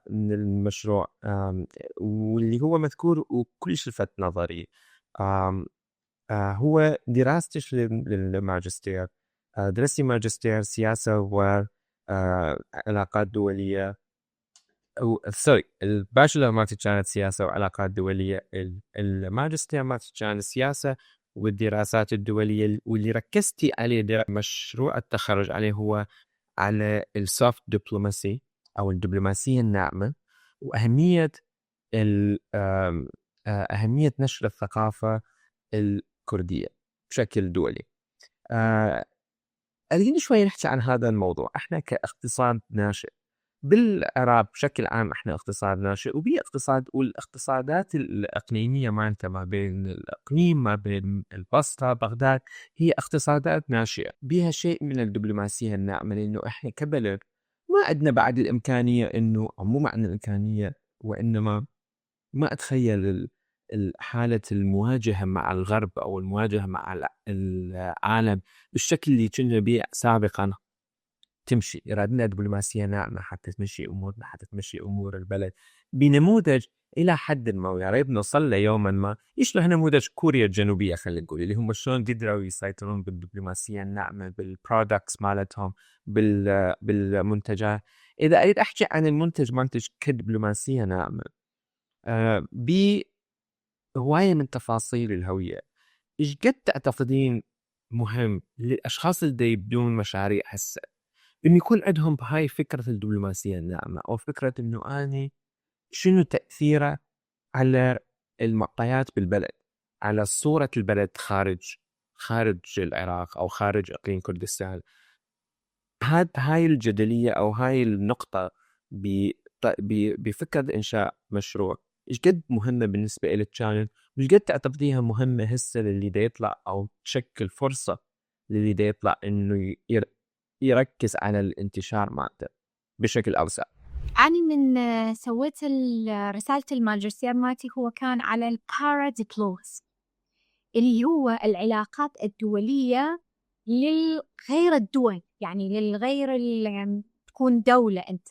من المشروع واللي هو مذكور وكلش لفت نظري، هو دراستك للماجستير. درستي ماجستير سياسة وعلاقات دولية، أو سوري الباشلر مالتي كانت سياسة وعلاقات دولية، الماجستير مالتي كانت سياسة والدراسات الدولية، واللي ركزتي عليه مشروع التخرج عليه هو على السوفت دبلوماسي أو الدبلوماسية الناعمة، وأهمية أهمية نشر الثقافة الكردية بشكل دولي. أريد شوي نحكي عن هذا الموضوع. احنا كاقتصاد ناشئ بالعراق بشكل عام، احنا اقتصاد ناشئ، وباقتصاد والاقتصادات الإقليمية مالتها ما بين الإقليم ما بين البصرة بغداد هي اقتصادات ناشئة بها شيء من الدبلوماسية الناعمة، لأنه احنا كبلد ما عندنا بعد الإمكانية إنه، أو مو عندنا الإمكانية وإنما ما أتخيل حالة المواجهة مع الغرب أو المواجهة مع العالم بالشكل اللي كنا به سابقا تمشي. إرادنا دبلوماسية ناعمة حتى تمشي أمورنا، حتى تمشي أمور البلد بنموذج إلى حد ما، يا ريت نوصل له يوما ما يشبه نموذج كوريا الجنوبية، خلينا نقول، اللي هم شلون قدروا يسيطرون بالدبلوماسية الناعمة بالبرودكتس مالتهم بالمنتجات. إذا أريد أحكي عن المنتج كدبلوماسية ناعمة بهواية من تفاصيل الهوية، إيش قد تعتقدين مهم للأشخاص اللي يبدون مشاريع هسه إنه يكون عندهم بهاي فكرة الدبلوماسية الناعمة، أو فكرة إنه أنا شنو تأثيره على المعطيات بالبلد، على صورة البلد خارج العراق أو خارج إقليم كردستان. هاي الجدلية أو هاي النقطة بفكرة إنشاء مشروع إيش قد مهمة بالنسبة إلك كانت، وإيش قد تعتقديها مهمة هسه للي دا يطلع، أو تشكل فرصة للي دا يطلع إنه يركز على الانتشار مالته بشكل أوسع. أنا من سويت رسالة الماجستير مالتي هو كان على البارا دبلوماسي، اللي هو العلاقات الدولية للغير الدول، يعني للغير اللي تكون دولة أنت،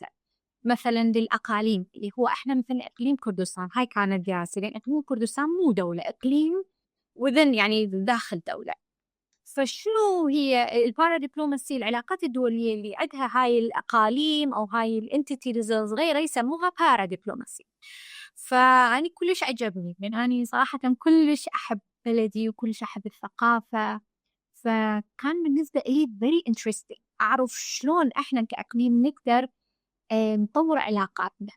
مثلا للأقاليم اللي هو إحنا مثلا إقليم كردستان. هاي كانت دراسة، لأن إقليم كردستان مو دولة، إقليم وذن يعني داخل دولة. فشنو هي البارا دبلوماسي؟ العلاقات الدولية اللي عندها هاي الأقاليم أو هاي الانتيتيز الصغيرة يسموها بارا دبلوماسي. فأنا كلش عجبني، من أنا صراحة كلش أحب بلدي وكلش أحب الثقافة، فكان بالنسبة لي very interesting أعرف شلون إحنا كأقليم نقدر نطور علاقاتنا.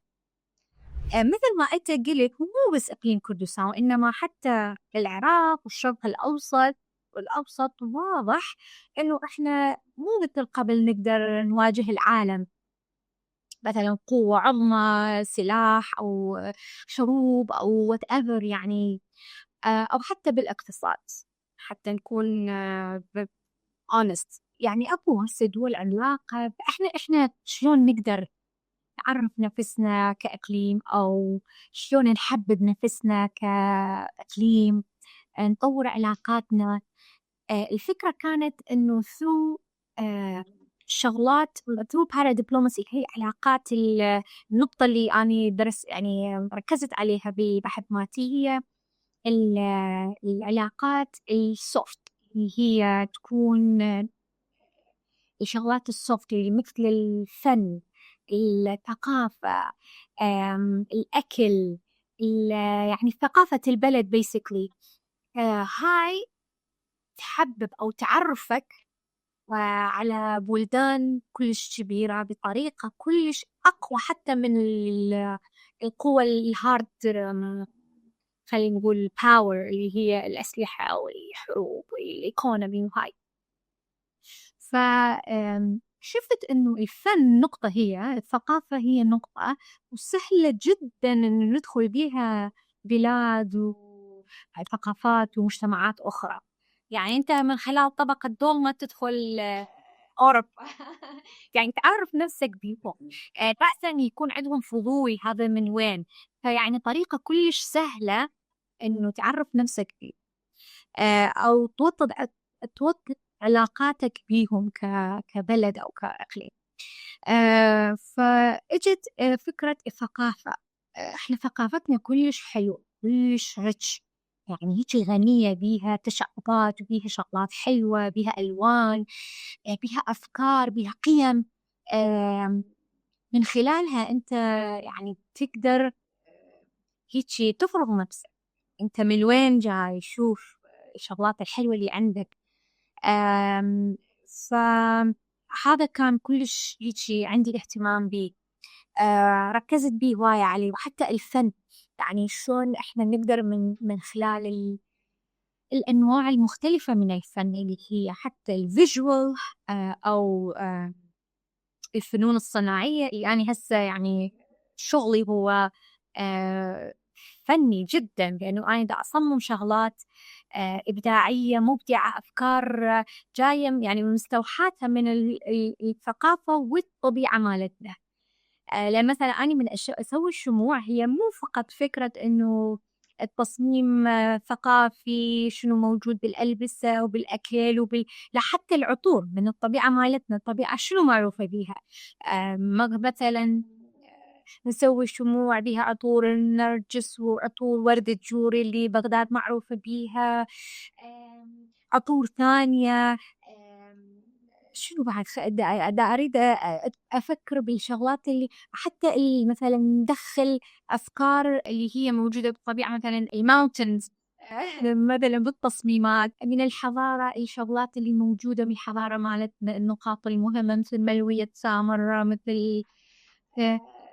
مثل ما أنت قلت مو بس إقليم كردستان، وإنما حتى العراق والشرق الأوسط واضح إنه إحنا مو مثل قبل نقدر نواجه العالم، مثلا قوة عظمى، سلاح أو حروب أو whatever يعني، أو حتى بالاقتصاد، حتى نكون honest. يعني أكو هسه دول عملاقة، إحنا شلون نقدر نعرف نفسنا كإقليم، أو شلون نحبب نفسنا كإقليم، نطور علاقاتنا. الفكرة كانت إنه ثرو شغلات through paradiplomasi، هي علاقات النقطة اللي أنا يعني ركزت عليها بالبحث مالتي، هي العلاقات السوفت، اللي هي تكون الشغلات السوفت اللي مثل الفن، الثقافة، الأكل، يعني ثقافة البلد basically. هاي تحبب أو تعرفك على بلدان كلش كبيرة بطريقة كلش أقوى حتى من القوة الهارد، خلينا نقول باور، اللي هي الأسلحة والحروب والإيكونومي وهاي. فشفت إنه الفن نقطة، هي الثقافة هي نقطة، وسهلة جدا إن ندخل بيها بلاد وثقافات ومجتمعات أخرى. يعني أنت من خلال طبقة دولمة تدخل أوروبا يعني تعرف نفسك بيهم، رأسا يكون عندهم فضول هذا من وين، فيعني طريقة كلش سهلة إنه تعرف نفسك بيه، أو توطد علاقاتك بيهم كبلد أو كإقليم. فإجت فكرة الثقافة. إحنا ثقافتنا كلش حلوة، كلش ريتش، يعني هيك غنية، بيها تشعبات وبيها شغلات حلوة، بيها ألوان، بيها أفكار، بيها قيم. من خلالها أنت يعني تقدر هيك تفرض نفسك، أنت من وين جاي، شوف الشغلات الحلوة اللي عندك. فهذا كان كلش هيك عندي الاهتمام به، ركزت به هواية عليه. وحتى الفن، يعني شلون إحنا نقدر من خلال الأنواع المختلفة من الفن، اللي هي حتى الفيجوال، أو الفنون الصناعية. يعني هسه يعني شغلي هو فني جدا، لأنه أنا دا أصمم شغلات إبداعية مبدعة، أفكار جاية يعني مستوحاتها من الثقافة والطبيعة مالتنا. لأن مثلا أنا من أسوي الشموع، هي مو فقط فكرة إنه التصميم ثقافي، شنو موجود بالألبسة وبالأكل لا، حتى العطور من الطبيعة مالتنا. الطبيعة شنو معروفة بيها؟ مثلا نسوي شموع بيها عطور النرجس وعطور ورد الجوري اللي بغداد معروفة بيها، عطور ثانية. شنو بعد دا أريد أفكر بالشغلات اللي حتى اللي مثلا ندخل أفكار اللي هي موجودة بالطبيعة، مثلا الماونتنز مثلا بالتصميمات من الحضارة، الشغلات اللي موجودة بالحضارة مالتنا، النقاط المهمة مثل ملوية سامر، مثل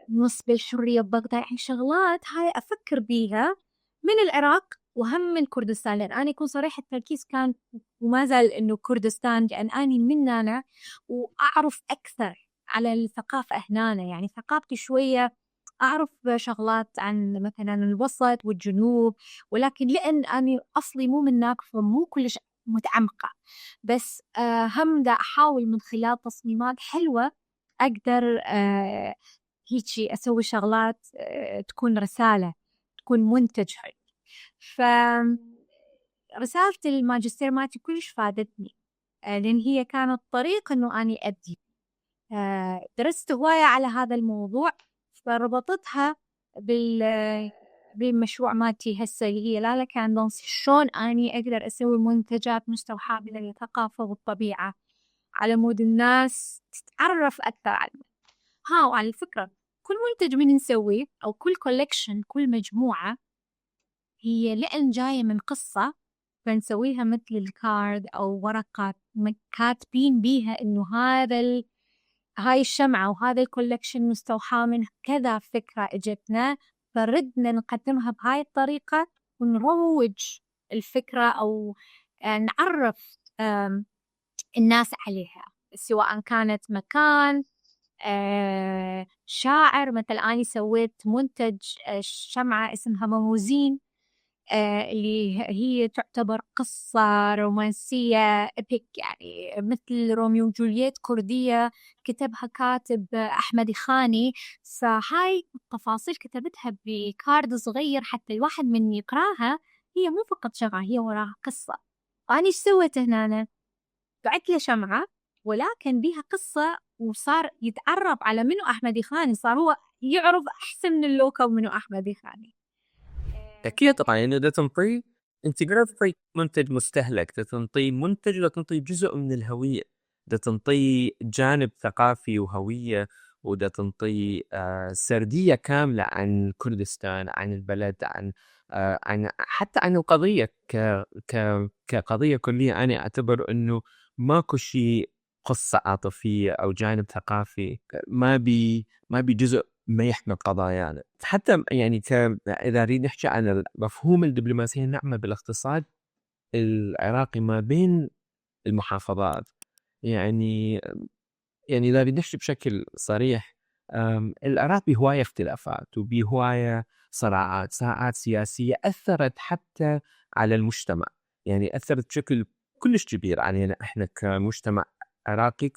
نصب الحرية ببغداد. يعني شغلات هاي أفكر بيها من العراق وهم من كردستان، لأن أنا يكون صريح التركيز كان وما زال إنه كردستان، لأن أنا من هنا وأعرف أكثر على الثقافة هنا. يعني ثقافتي شوية أعرف شغلات عن مثلا الوسط والجنوب، ولكن لأن أنا أصلي مو من هناك فمو كلش متعمقة. بس هم دا أحاول من خلال تصميمات حلوة أقدر هيجي أسوي شغلات تكون رسالة، تكون منتج حلو. فرسالة الماجستير مالتي كلش فادتني، لأن هي كانت طريقة إنه أنا أبدي. درست هواية على هذا الموضوع، فربطتها بالمشروع مالتي هسه، اللي هي لالا كاندلز، شلون أني أقدر أسوي منتجات مستوحاة من الثقافة والطبيعة على مود الناس تتعرف أكثر عنه. وعلى الفكرة كل منتج من نسويه أو كل كولكشن، كل مجموعة، هي لأن جاية من قصة، فنسويها مثل الكارد أو ورقة كاتبين بيها إنه هاي الشمعة وهذا الكولكشن مستوحى من كذا فكرة إجتنا، فردنا نقدمها بهاي الطريقة ونروج الفكرة، أو نعرف الناس عليها، سواء كانت مكان شاعر، مثل أنا سويت منتج شمعة اسمها مموزين، اللي هي تعتبر قصة رومانسية إبيك، يعني مثل روميو وجولييت كردية، كتبها كاتب أحمد خاني. فهاي التفاصيل كتبتها بكارد صغير حتى الواحد من يقراها، هي مو فقط شمعة، هي وراها قصة. أنا إيش سويت هنا؟ أنا بعت له شمعة ولكن بيها قصة، وصار يتعرف على منو أحمد خاني، صار هو يعرف أحسن من اللوكو منو أحمد خاني. أكيد طبعا، يعني ده تنطي أنت قرأت منتج مستهلك، ده تنطي منتج، ده تنطي جزء من الهوية، ده تنطي جانب ثقافي وهوية، وده تنطي سردية كاملة عن كردستان، عن البلد، عن حتى عن القضية كقضية كلية. أنا أعتبر إنه ماكو شيء قصة عاطفية أو جانب ثقافي ما بي جزء ما يحمل قضايانا. حتى يعني إذا نريد نحكي عن مفهوم الدبلوماسية الناعمة بالاقتصاد العراقي ما بين المحافظات، يعني إذا نريد نحكي بشكل صريح، العراق بهواية اختلافات وبهواية صراعات سياسية أثرت حتى على المجتمع، يعني أثرت بشكل كلش كبير علينا إحنا كمجتمع عراقي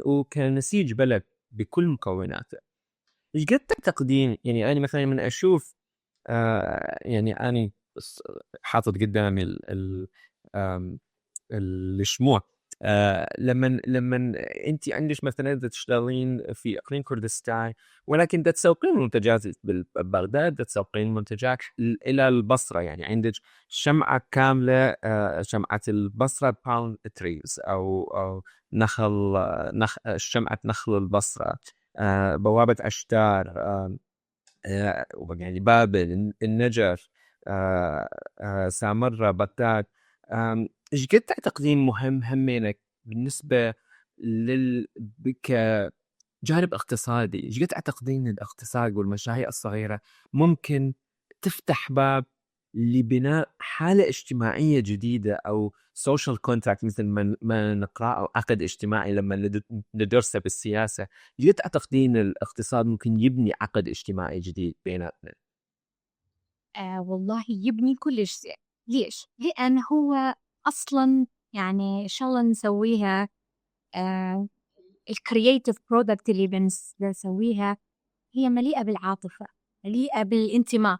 وكنسيج بلد بكل مكوناته. إيش قد تعتقدين، يعني أنا مثلا من أشوف يعني أنا حاطط قدامي الشموع، لما أنت عندك مثلا تشتغلين في إقليم كردستان، ولكن تسوقين منتجات ببغداد، تسوقين منتجات إلى البصرة، يعني عندك شمعة كاملة، شمعة البصرة بالم تريز أو شمعة نخل البصرة، بوابة أشتار، يعني بابل، النجف، سامرة، بغداد. إيش قد تعتقدين مهم همينك بالنسبة كجانب اقتصادي؟ إيش قد تعتقدين الاقتصاد والمشاريع الصغيرة ممكن تفتح باب لبناء حالة اجتماعية جديدة أو social contract، مثل ما نقرأ، أو عقد اجتماعي لما ندرسه بالسياسة؟ إيش قد تعتقدين الاقتصاد ممكن يبني عقد اجتماعي جديد بيناتنا؟ والله يبني كل شيء. ليش؟ لأن هو أصلا يعني شغلة نسويها، الكرياتيف برودكت اللي بنسويها هي مليئة بالعاطفة، مليئة بالانتماء.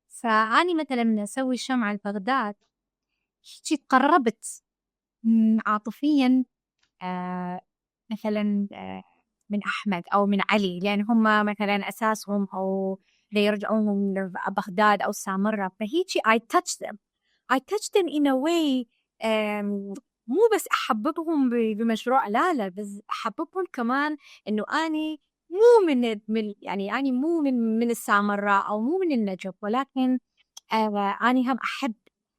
فأني مثلا من أسوي الشمعة لبغداد، هيجي تقربت عاطفيا مثلا من أحمد أو من علي، لأن هم مثلا أساسهم أو يرجعون من بغداد أو سامرة، فهيجي I touch them in a way. مو بس أحببهم بمشروع، لا بس أحببهم كمان إنه أني مو يعني أني مو من السامرة أو مو من النجف، ولكن أني هم أحب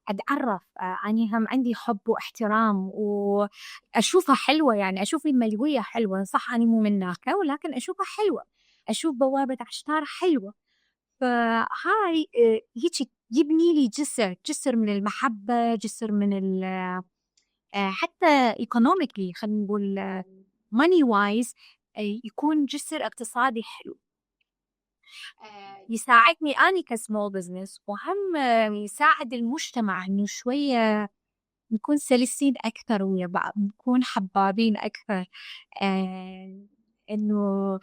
أتعرف، أني هم عندي حب واحترام وأشوفها حلوة، يعني أشوف الملوية حلوة، صح أني مو من هناك ولكن أشوفها حلوة، أشوف بوابة عشتار حلوة. فهاي هيك يبني لي جسر من المحبة، جسر من حتى economically، خلينا نقول money wise، يكون جسر اقتصادي حلو، يساعدني أني كسمول بزنس، وهم يساعد المجتمع إنه شوية نكون سلسين أكثر ويا بعض، نكون حبابين أكثر، إنه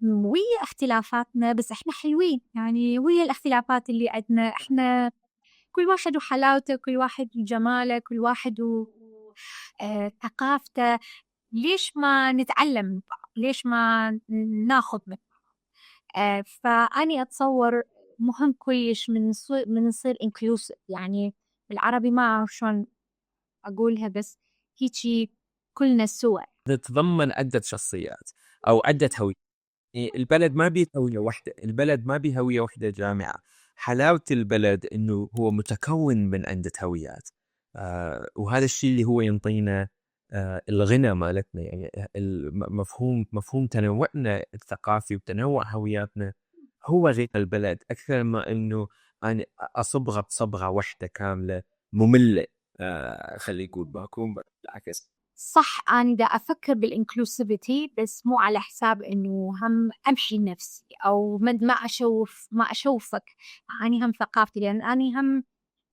ويا اختلافاتنا بس إحنا حلوين، يعني ويا الاختلافات اللي عندنا إحنا كل واحد وحلاوته، كل واحد وجماله، كل واحد ثقافته. ليش ما نتعلم من بعض؟ ليش ما ناخذ من بعض؟ فأني أتصور مهم كلش من نصير inclusive، يعني بالعربي ما أعرف شلون أقولها، بس هيجي كلنا سوا. تتضمن عدة شخصيات أو عدة هويات. البلد ما بيه هوية واحدة، البلد ما بيه هوية واحدة جامعة. حلاوة البلد إنه هو متكون من عدة هويات، وهذا الشيء اللي هو ينطينا الغنى مالتنا، يعني مفهوم تنوعنا الثقافي وتنوع هوياتنا هو غنى البلد، أكثر ما إنه أنا أصبغة بصبغة واحدة كاملة مملة. خلي يقول باكون بالعكس. صح أنا دا أفكر بالإنكلوسيفيتي بس مو على حساب إنه هم أمحي نفسي أو ما أشوفك. أني هم ثقافتي لأن أني هم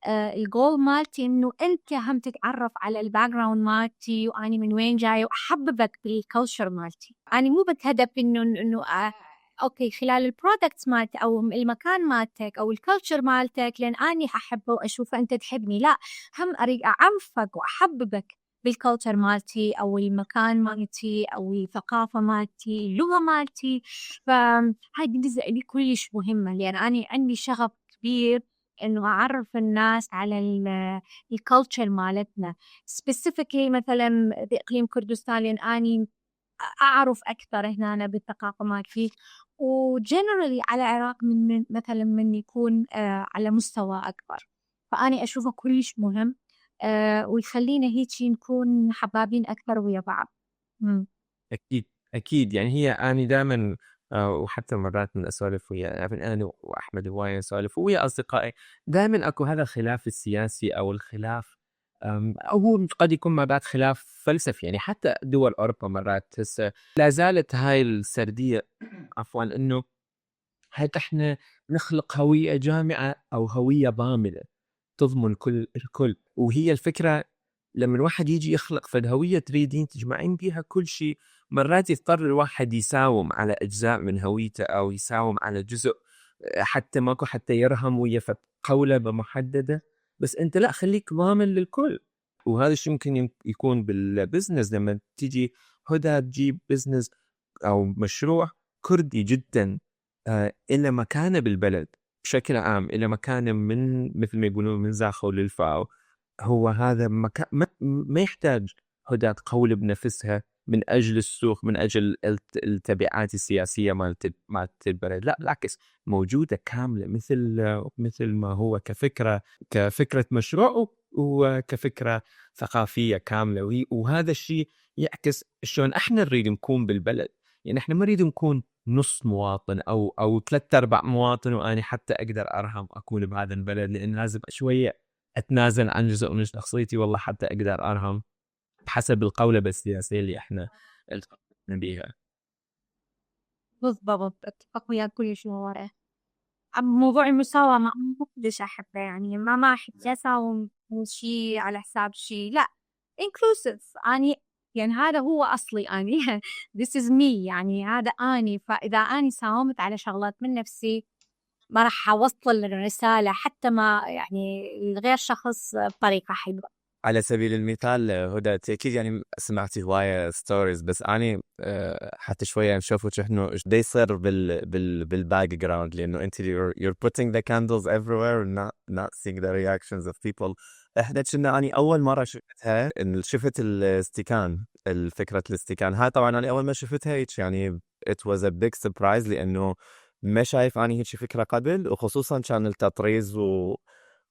الجول مالتي إنه أنت هم تتعرف على الباك جراوند مالتي وأني من وين جاية وأحببك بالكلتشر مالتي. أني مو بتهدف إنه أوكي خلال البرودكتس مالتي أو المكان مالتك أو الكلتشر مالتك لأن أني أحبه وأشوفه أنت تحبني، لا هم أريد أعرفك وأحببك بالكلتشر مالتي أو المكان مالتي أو الثقافة مالتي اللغة مالتي. فهاي بالنسبة لي كلش مهمة لأن أنا عندي شغف كبير إنه أعرف الناس على الكلتشر مالتنا specifically مثلا بإقليم كردستان لأن أني أعرف أكثر هنا بالثقافة مالتي وجنرالي على العراق من مثلا من يكون على مستوى أكبر. فأنا أشوفه كلش مهم ويخلينا هيك نكون حبابين أكثر ويا بعض. أكيد أكيد يعني هي أنا دائما وحتى مرات من أسولف ويا أنا وأحمد هواية نسولف ويا أصدقائي دائما أكو هذا الخلاف السياسي أو الخلاف أو هو قد يكون ما بعد خلاف فلسفي. يعني حتى دول أوروبا مرات هسه لا زالت هاي السردية عفوا إنه هل إحنا نخلق هوية جامعة أو هوية ضامنة تضمن الكل. وهي الفكرة لما الواحد يجي يخلق فد هوية تريدين تجمعين بيها كل شيء مرات يضطر الواحد يساوم على أجزاء من هويته أو يساوم على جزء حتى ماكو حتى يرهم ويا فد قولة محددة. بس أنت لا خليك ضامن للكل. وهذا الشيء ممكن يكون بالبزنس لما تيجي هدى تجيب بزنس أو مشروع كردي جدا إلا مكانه بالبلد بشكل عام إلى مكان من مثل ما يقولون من زاخو للفاو. هو هذا مكان ما يحتاج هدى تقول بنفسها من أجل السوق من أجل التبعات السياسية مالت البلد. لا بالعكس موجودة كاملة مثل ما هو كفكرة مشروع وكفكرة ثقافية كاملة. وهذا الشيء يعكس شلون احنا نريد نكون بالبلد. يعني احنا ما نريد نكون نص مواطن او 3/4 مواطن واني حتى اقدر ارهم اكون بهذا البلد لان لازم شويه اتنازل عن جزء من شخصيتي والله حتى اقدر ارهم بحسب القولبة السياسيه اللي احنا التقينا بيها. بالضبط اتفق وياك كل شيء وراه. موضوع المساواة ما كلش أحبه يعني ما أحب أساوم شيء على حساب شيء لا inclusive. أني يعني هذا هو أصلي أني this is me يعني هذا أني. فإذا أني ساومت على شغلات من نفسي ما راح أوصل الرسالة حتى ما يعني الغير شخص بطريقة حلوة. على سبيل المثال هدى أكيد يعني سمعتي هواية ستوريز بس أنا حتى شوية نشوفوا إنه إيش دا يصير بالباك جراوند لأنه أنت you're putting the candles everywhere and not seeing the reactions of people. إحنا كنا أنا أول مرة شفتها إن شفت الاستيكان الفكرة الاستيكان هاي طبعا أنا أول ما شفتها هيك يعني it was a big surprise لأنه ما شايف أنا هيك فكرة قبل وخصوصا كان التطريز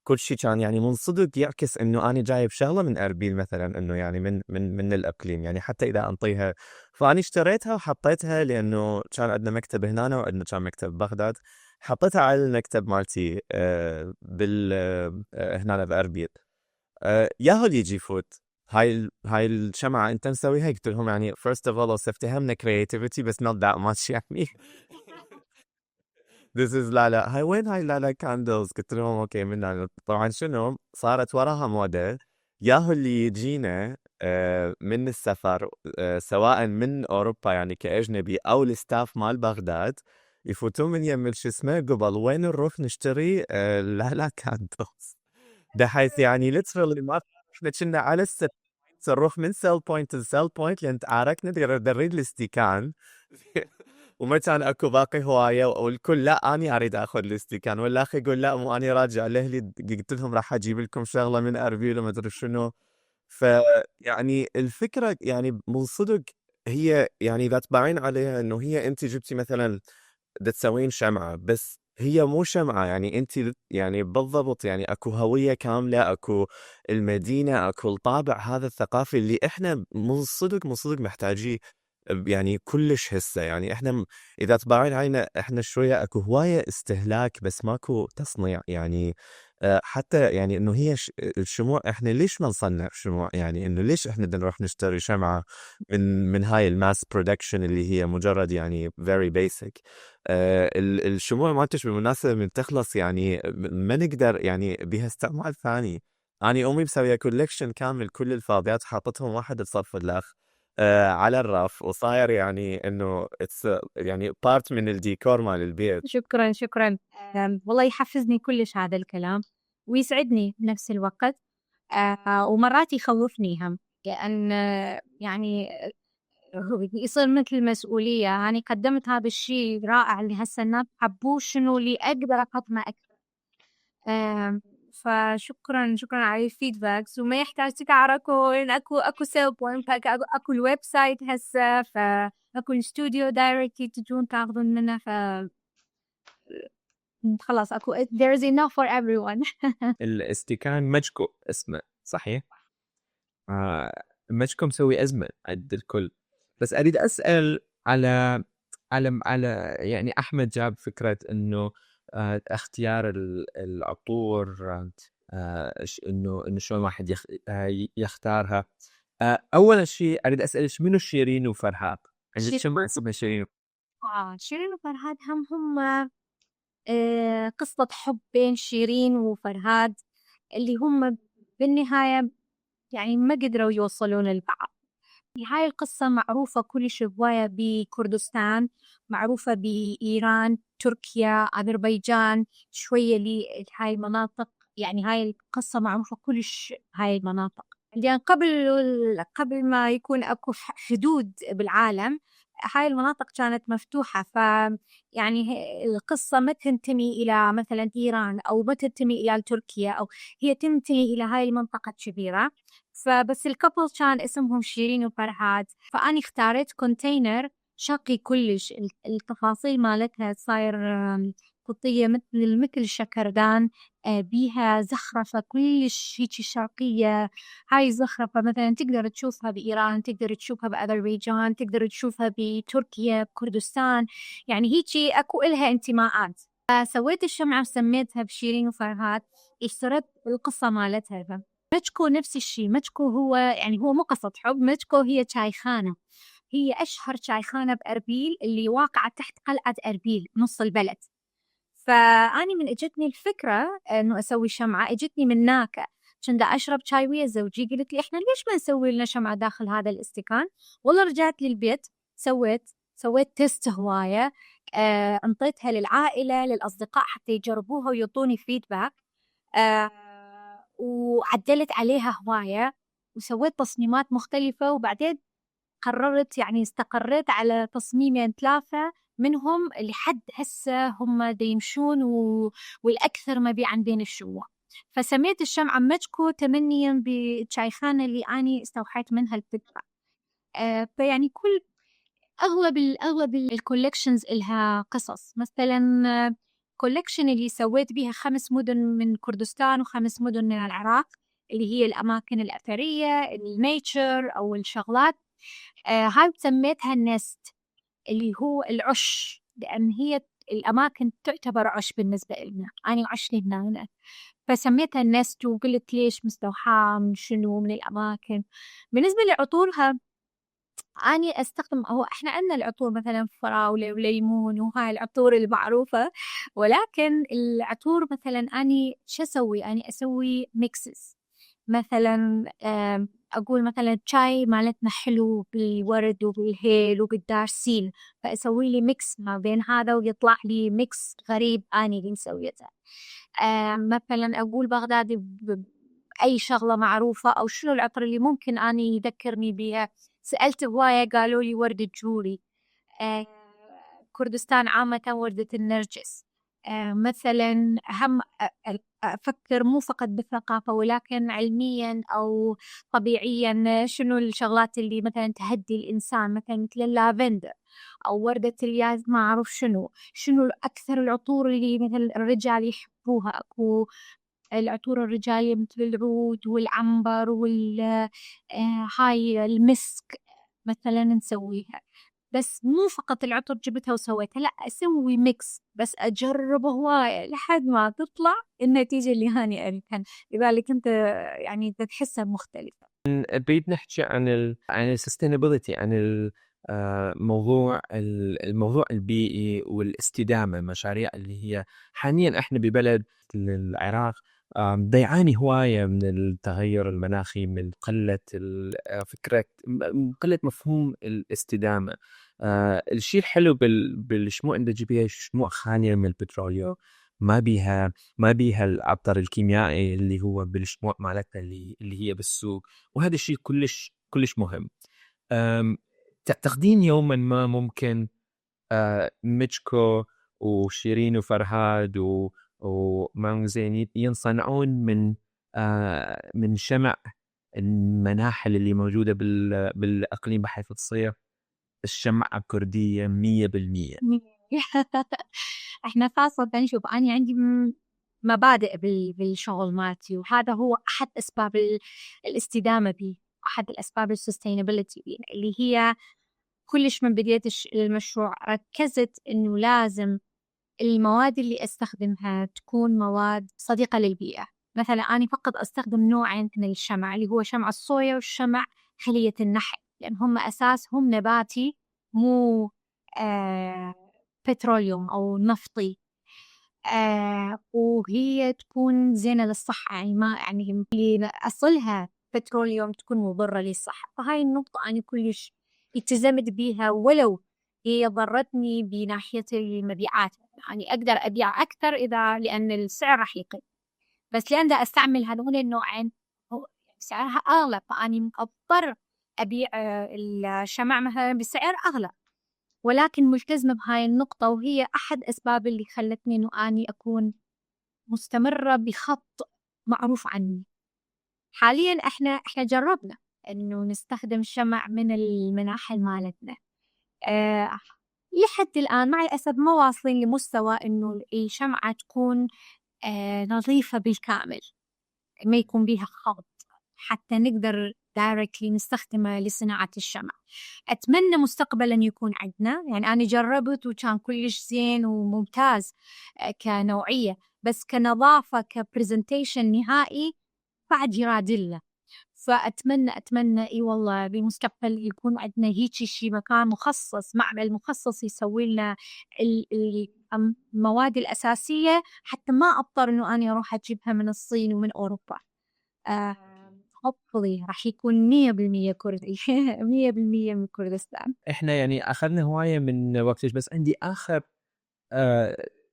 كل شيء كان يعني من صدق يعكس انه انا جايب شغله من اربيل مثلا انه يعني من الاقليم يعني حتى اذا انطيها. فاني اشتريتها وحطيتها لانه كان عندنا مكتب هنا وعندنا كان مكتب بغداد حطيتها على المكتب مالتي هنا باربيل. ياهو يجي يفوت هاي الشمعة انت مسويها قلت لهم يعني first of all وصفتها من creativity بس not that much يعني This is لا هاي وين هاي لا كاندلز قلت لهم اوكي من طبعا شنو صارت وراها موضة ياهو اللي يجينا من السفر سواء من اوروبا يعني كاجنبي او الستاف مال بغداد يفوتون من يم شو اسمه قبل وين نروح نشتري لا كاندلز ده حيث يعني literally ما احنا كنا على السب نروح من سيل بوينت لسيل بوينت لان تعاركنا نريد الاستيكان وما كان اكو باقي هوايه والكل لا اني اريد اخذ الاستيكان والاخ يقول لا مو اني راجع لاهلي قلت لهم راح اجيب لكم شغله من اربيل وما ادري شنو. فيعني الفكره يعني من صدق هي يعني اذا تبعين عليها انه هي انت جبتي مثلا تسوين شمعه بس هي مو شمعه يعني انت يعني بالضبط يعني اكو هويه كامله اكو المدينه اكو الطابع هذا الثقافي اللي احنا من صدق محتاجيه يعني كلش هسه يعني احنا اذا تبعين علينا احنا شويه اكو هوايه استهلاك بس ماكو تصنيع يعني حتى يعني إنه هي الشموع إحنا ليش ما نصنع شموع؟ يعني إنه ليش إحنا بدنا نروح نشتري شمعة من هاي الماس برودكشن اللي هي مجرد يعني very basic. الشموع مالتش بالمناسبة من تخلص يعني ما نقدر يعني بها استعمال ثاني. أنا أمي مسوية كولكشن كامل، كل الفاضيات حاطتهم واحد بصف الأخ على الرف، وصاير يعني إنه يعني بارت من الديكور مال البيت. شكرا شكرا. والله يحفزني كلش هذا الكلام ويسعدني بنفس الوقت. ومرات يخوفني هم، لأن يعني هو يصير مثل مسؤولية. أنا قدمت هذا الشيء رائع اللي هسه الناس حبوه، شنو اللي أقدر أقدمه أكثر. فشكرا شكرا على الفيدباكس، وما يحتاج تكعركون. اكو سيل بوينت، اكو الويب سايت هسه، فاكو الاستوديو دايركتلي تجون تاخذون منه. ف خلاص اكو there is enough for everyone. الاستيكان مجكو اسمه صحيح؟ مجكو مسوي أزمة عند الكل. بس أريد أسأل على يعني أحمد جاب فكرة إنه اختيار العطور، إنه شلون واحد يختارها. أول شيء أريد أسأل منو شيرين وفرهاد؟ عندك شمعة اسمها شيرين؟ شيرين وفرهاد هم قصة حب بين شيرين وفرهاد، اللي هم بالنهاية يعني ما قدروا يوصلون لبعض. هاي القصة معروفة كلش هواية بكردستان، معروفة بإيران، تركيا، أذربيجان، شوية هاي المناطق. يعني هاي القصة معروفة كلش هاي المناطق، لأن قبل ما يكون أكو حدود بالعالم، هاي المناطق كانت مفتوحة. يعني القصة ما تنتمي إلى مثلا إيران، أو ما تنتمي إلى تركيا، أو هي تنتمي إلى هاي المنطقة الكبيرة. فبس الكابل كان اسمهم شيرين وفرهاد. فأني اختاريت كونتينر شقي كلش، التفاصيل مالتها صاير قطية مثل شكردان، بيها زخرفة كلش هيجي شرقية. هاي الزخرفة مثلا تقدر تشوفها بإيران، تقدر تشوفها بأذربيجان، تقدر تشوفها بتركيا، بكردستان. يعني هيجي أكو إلها انتماءات. فسويت الشمعة وسميتها بشيرين وفرهاد. اشتريت القصة مالتها. متشكو نفس الشيء. متشكو هو يعني هو مو قصة حب، متشكو هي شايخانة، هي أشهر شايخانة بأربيل اللي واقعة تحت قلعة أربيل نص البلد. فأني من اجتني الفكرة إنه أسوي شمعة، اجتني من ناكا. كنت أشرب شاي ويا زوجي، قلت لي إحنا ليش ما نسوي لنا شمعة داخل هذا الاستكان. والله رجعت للبيت، سويت تيست هواية. انطيتها للعائلة للأصدقاء حتى يجربوها ويعطوني فيدباك. وعدلت عليها هواية، وسويت تصميمات مختلفة. وبعدين قررت يعني استقريت على تصميمين 3 منهم لحد هسه هم دا يمشون والأكثر مبيعاً بين الشموع. فسميت الشمعة مجكو تمنياً بالشايخانة اللي أنا استوحيت منها الفكرة. فيعني أغلب الكولكشنز إلها قصص. مثلاً كولكشن اللي سويت بيها 5 مدن من كردستان و5 مدن من العراق، اللي هي الأماكن الأثرية، النيتشر أو الشغلات. هاي سميتها النست، اللي هو العش، لأن هي الأماكن تعتبر عش بالنسبة لنا. أنا عش لي هنا، فسميتها النست. وقلت ليش مستوحاة من شنو من الأماكن. بالنسبة لعطورها، أنا أستخدم إحنا عندنا العطور مثلا فراولة وليمون وهاي العطور المعروفة، ولكن العطور مثلا أني شو أسوي؟ أني أسوي ميكسز. مثلا أقول مثلا شاي مالتنا حلو بالورد وبالهيل وبالدارسين، فأسوي لي ميكس ما بين هذا ويطلع لي ميكس غريب أني اللي مسويته. مثلا أقول بغدادي أي شغلة معروفة، أو شنو العطر اللي ممكن أني يذكرني بيها. سألت هواية قالوا لي وردة جوري. كردستان عامة وردة النرجس. مثلا هم أفكر مو فقط بالثقافة ولكن علميا أو طبيعيا، شنو الشغلات اللي مثلا تهدي الإنسان، مثلا مثل اللافندر أو وردة الياس. ما أعرف شنو أكثر العطور اللي مثل الرجال يحبوها. أكو العطور الرجالية مثل العود والعنبر هاي المسك مثلا نسويها. بس مو فقط العطر جبتها وسويتها، لا أسوي ميكس بس أجربه هواية لحد ما تطلع النتيجة اللي هاني أريدها. لذلك أنت يعني تحسها مختلفة. نريد نحكي عن السستينابيلتي، عن الموضوع البيئي والاستدامة، مشاريع اللي هي حاليا احنا ببلد العراق ضيعاني هواية من التغير المناخي، من قلة فكرة، قلة مفهوم الاستدامة. الشيء الحلو بالشموع عند جبهة شموع خالية من البتروليوم، ما بيها العطر الكيميائي اللي هو بالشموع مالتنا اللي هي بالسوق، وهذا الشيء كلش مهم. تعتقدين يوما ما ممكن ميتشكو وشيرين وفرهاد ومانغ زين ينصنعون من شمع المناحل اللي موجودة بالأقليم بحيث تصير الشمعة كردية 100%؟ احنا خاصة نشوف أنا عندي مبادئ بالشغل مالتي، وهذا هو أحد أسباب الاستدامة بي، أحد الأسباب السستينابيلتي اللي هي كلش من بداية المشروع ركزت إنه لازم المواد اللي أستخدمها تكون مواد صديقة للبيئة. مثلا أنا فقط أستخدم نوعين من الشمع اللي هو شمع الصويا والشمع خلية النحل، لأن هم أساسهم نباتي مو بتروليوم أو نفطي. وهي تكون زينة للصحة، يعني ما يعني اللي أصلها بتروليوم تكون مضرة للصحة. فهاي النقطة أنا كلش التزمت بيها، ولو هي ضرتني بناحية المبيعات، يعني أقدر أبيع أكثر لأن السعر راح يقل، بس لأن دا أستعمل هذول النوعين سعرها أغلى، فأني أضطر أبيع الشمع مثلا بسعر أغلى. ولكن ملتزمة بهاي النقطة، وهي أحد أسباب اللي خلتني إنه أني أكون مستمرة بخط معروف عني. حاليا إحنا جربنا إنه نستخدم شمع من المناحل مالتنا. لحد الآن مع الأسف ما واصلين لمستوى إنه الشمعة تكون نظيفة بالكامل، ما يكون بيها خلط حتى نقدر دايركتلي نستخدمه لصناعة الشمع. أتمنى مستقبلا يكون عندنا، يعني أنا جربت وكان كلش زين وممتاز كنوعية، بس كنظافة كبرزنتيشن نهائي بعد يرادله. فأتمنى إي والله بالمستقبل يكون عندنا هيجي شي مكان مخصص، معمل مخصص يسوي لنا المواد الأساسية، حتى ما أضطر إنه أنا أروح أجيبها من الصين ومن أوروبا. hopefully راح يكون 100% كردي 100% من كردستان. احنا يعني اخذنا هواية من وقتش، بس عندي اخر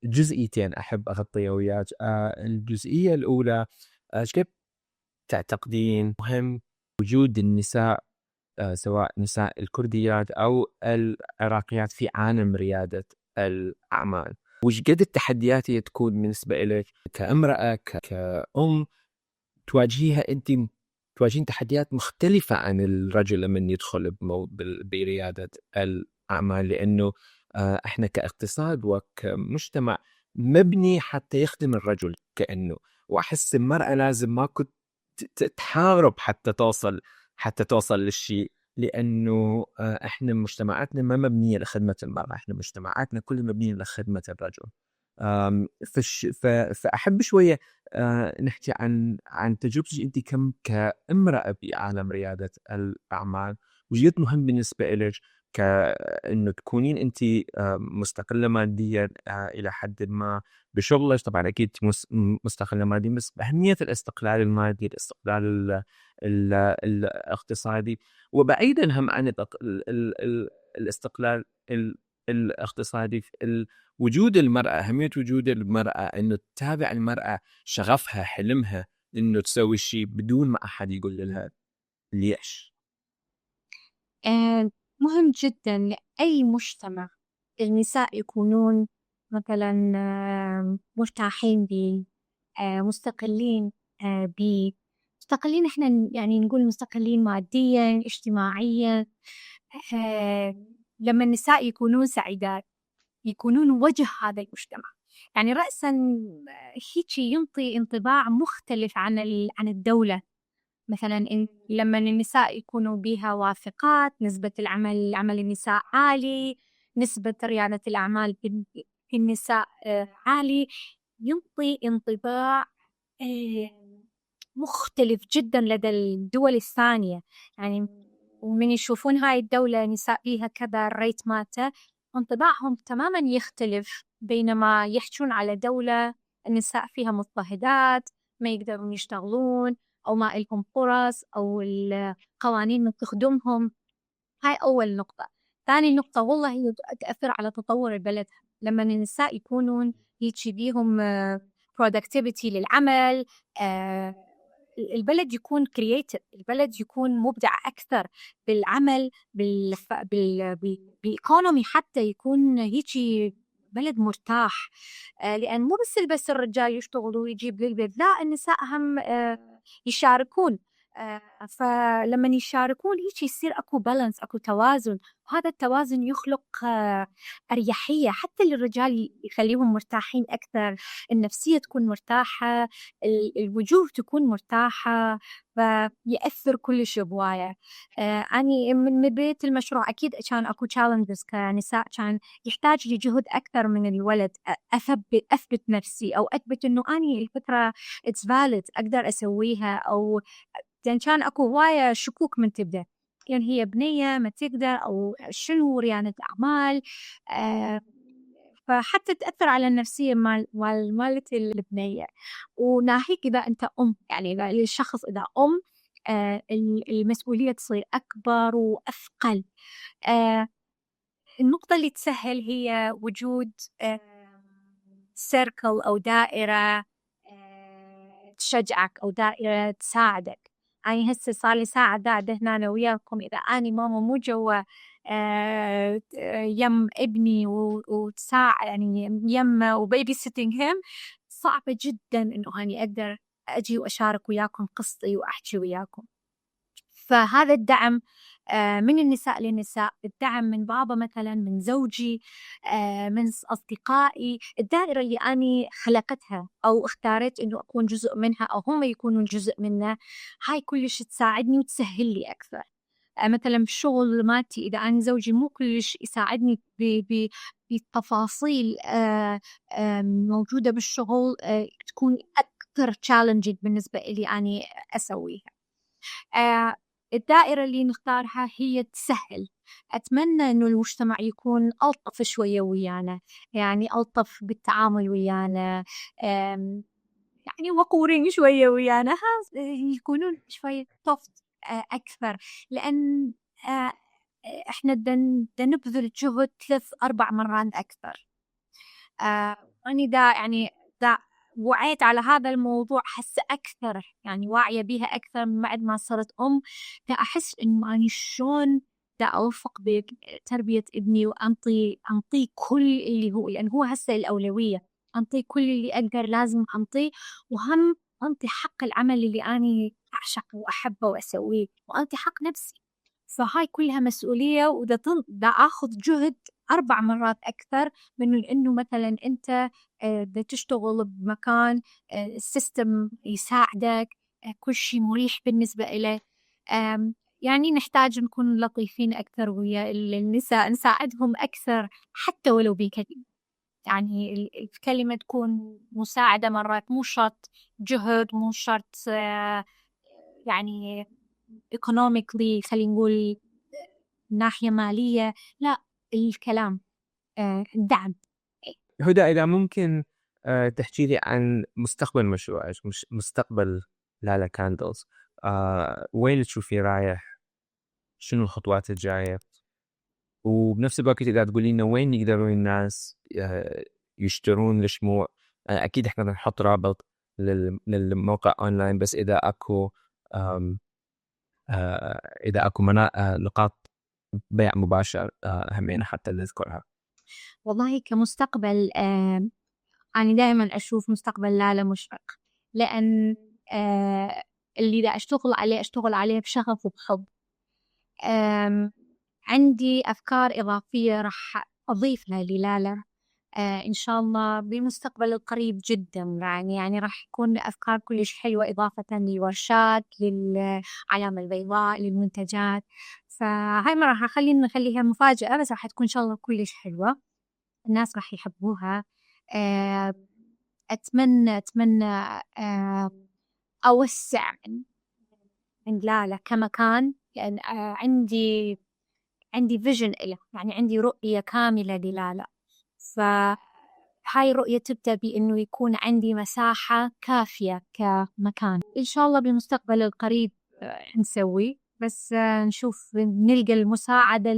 جزئيتين احب اغطيها وياك. الجزئية الاولى، كيف تعتقدين مهم وجود النساء، سواء نساء الكرديات او العراقيات في عالم ريادة الاعمال؟ وش قد التحديات هي تكون بالنسبة لك كامرأة كأم تواجهين تحديات مختلفة عن الرجل من يدخل بريادة الأعمال، لأنه إحنا كاقتصاد وكمجتمع مبني حتى يخدم الرجل كأنه، وأحس المرأة لازم ما كنت تحارب حتى توصل للشيء، لأنه إحنا مجتمعاتنا ما مبنية لخدمة المرأة، إحنا مجتمعاتنا كلها مبنية لخدمة الرجل. فأحب شوية نحكي عن تجربتك أنت كامرأة بعالم ريادة الأعمال، وجد مهم بالنسبة لك كأنه تكونين أنت مستقلة ماديا إلى حد ما بشغلك. طبعا أكيد مستقلة ماديا، بس أهمية الاستقلال المادي، الاستقلال الاقتصادي، وبعيدا هم عن الاستقلال الاقتصادي، وجود المرأة، أهمية وجود المرأة، إنه تتابع المرأة شغفها حلمها إنه تسوي شيء بدون ما أحد يقول لها ليش. مهم جدا لأي مجتمع النساء يكونون مثلا مرتاحين بي، مستقلين بي، مستقلين، إحنا يعني نقول مستقلين ماديا اجتماعيا. لما النساء يكونون سعيدات يكونون وجه هذا المجتمع، يعني رأسا هيك ينطي انطباع مختلف عن الدولة مثلا لما النساء يكونوا بها واثقات، نسبة عمل النساء عالي، نسبة ريادة الأعمال في النساء عالي، ينطي انطباع مختلف جدا لدى الدول الثانية. يعني ومن يشوفون هاي الدولة نساء فيها كذا الريت مالته، انطباعهم تماما يختلف، بينما يحجون على دولة النساء فيها مضطهدات، ما يقدرون يشتغلون، أو ما لهم فرص، أو القوانين تخدمهم. هاي أول نقطة. ثاني نقطة والله هي تأثر على تطور البلد. لما النساء يكونون هيجي بيهم productivity للعمل، البلد يكون creative، البلد يكون مبدع أكثر بالعمل، بالإيكونومي، حتى يكون هيجي بلد مرتاح. لأن مو بس الرجال يشتغلوا ويجيب للبيت، لا، النساء هم يشاركون. فلما يشاركون هيك يصير أكو بالانس، أكو توازن، وهذا التوازن يخلق أريحية حتى للرجال، يخليهم مرتاحين أكثر، النفسية تكون مرتاحة، الوجوه تكون مرتاحة، فيأثر كلش بوايا. أنا من بيت المشروع أكيد كان أكو challenges كنساء، كان يحتاج لي جهد أكثر من الولد، أثبت نفسي، أو أثبت إنه أنا الفكرة it's valid أقدر أسويها، أو لأن كان أكو هواية شكوك من تبدأ، يعني هي بنية ما تقدر، أو شنو ريادة أعمال. فحتى تأثر على النفسية مالت البنية. وناهيك إذا أنت يعني إذا الشخص إذا المسؤولية تصير أكبر وأثقل. النقطة اللي تسهل هي وجود سيركل أو دائرة تشجعك، أو دائرة تساعدك. أنا هسه صار لي ساعة قاعدة هنا أنا وياكم، إذا أنا ماما مو جوا يم ابني وتساعد يعني يمه وبيبي سيتنج هم، صعبة جدا إنه أنا أقدر أجي وأشارك وياكم قصتي وأحكي وياكم. فهذا الدعم من النساء للنساء، الدعم من بابا مثلا، من زوجي، من أصدقائي، الدائرة اللي أنا خلقتها أو اختارت إنه أكون جزء منها، أو هم يكونون جزء منها، هاي كلش تساعدني وتسهل لي أكثر. مثلا بالشغل مالتي، إذا أنا زوجي مو كلش يساعدني بتفاصيل موجودة بالشغل، تكون أكثر challenging بالنسبة لي أنا أسويها. الدائرة اللي نختارها هي تسهل. أتمنى إنه المجتمع يكون ألطف شوية ويانا، يعني ألطف بالتعامل ويانا، يعني وقورين شوية ويانا، يكونون شوية توفت أكثر، لأن إحنا نبذل جهد 3-4 مرات أكثر. أنا يعني وعيت على هذا الموضوع، حس أكثر، يعني واعية بيها أكثر من بعد ما صرت دا أحس إنه أنا شلون دا أوفق بتربية ابني، وأنطيه كل اللي هو، لأن هو هسه الأولوية، أنطيه كل اللي أقدر لازم أنطيه، وهم أنطي حق العمل اللي أنا أعشقه وأحبه وأسويه، وأنطي حق نفسي. فهاي كلها مسؤولية، دا أخذ جهد 4 مرات أكثر من إنه مثلا أنت دا تشتغل بمكان السيستم يساعدك، كل شيء مريح بالنسبة إليه. يعني نحتاج نكون لطيفين أكثر ويا النساء، نساعدهم أكثر حتى ولو بكلمة، يعني الكلمة تكون مساعدة مرات، مو شرط جهد، مو شرط يعني economically، خلينا نقول ناحية مالية، لا، الكلام، الدعم. هدى، إذا ممكن تحكي لي عن مستقبل مشروعك، مستقبل لالا كاندلز، وين تشوفي رايح؟ شنو الخطوات الجاية؟ وبنفس الوقت إذا تقولي لنا وين يقدرون الناس يشترون الشموع. أكيد إحنا نحط رابط للموقع أونلاين، بس إذا أكو نقاط بيع مباشر همين حتى نذكرها. والله كمستقبل، أنا دائما أشوف مستقبل لالا مشرق، لأن اللي دا أشتغل عليه بشغف وبحب. عندي أفكار إضافية راح أضيفها للالا، إن شاء الله بالمستقبل القريب جدا، يعني راح يكون أفكار كلش حلوة إضافة للورشات، للعلامة البيضاء، للمنتجات. فهاي ما راح نخليها مفاجأة، بس راح تكون إن شاء الله كلش حلوة، الناس راح يحبوها. آه، أتمنى أوسع من لالا كمكان، لأن عندي فيجن إله، يعني عندي رؤية كاملة للالا. فهاي الرؤية تبدأ بإنه يكون عندي مساحة كافية كمكان. إن شاء الله بالمستقبل القريب نسوي، بس نشوف نلقى المساعدة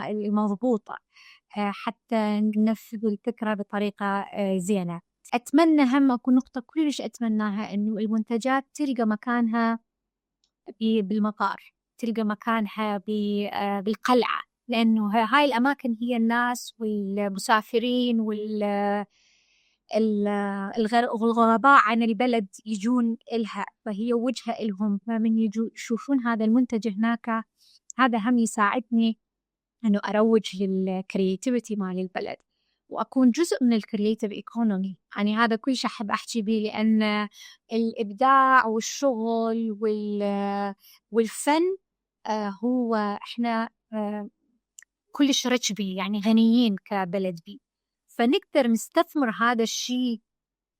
المضبوطة حتى ننفذ الفكرة بطريقة زينة. أتمنى هم أكون نقطة كلش أتمناها إنه المنتجات تلقى مكانها بالمطار، تلقى مكانها بالقلعة، لأنه هاي الأماكن هي الناس والمسافرين والغرباء عن البلد يجون إلها، فهي وجهة إلهم. فمن يجوا يشوفون هذا المنتج هناك، هذا هم يساعدني إنه أروج للكرياتيفيتي مال البلد، وأكون جزء من الكرياتيف ايكونومي. يعني هذا كل شيء أحب أحكي بيه، لأن الإبداع والشغل والفن هو إحنا كلش ريتش بيه، يعني غنيين كبلد بيه، فنقدر نستثمر هذا الشيء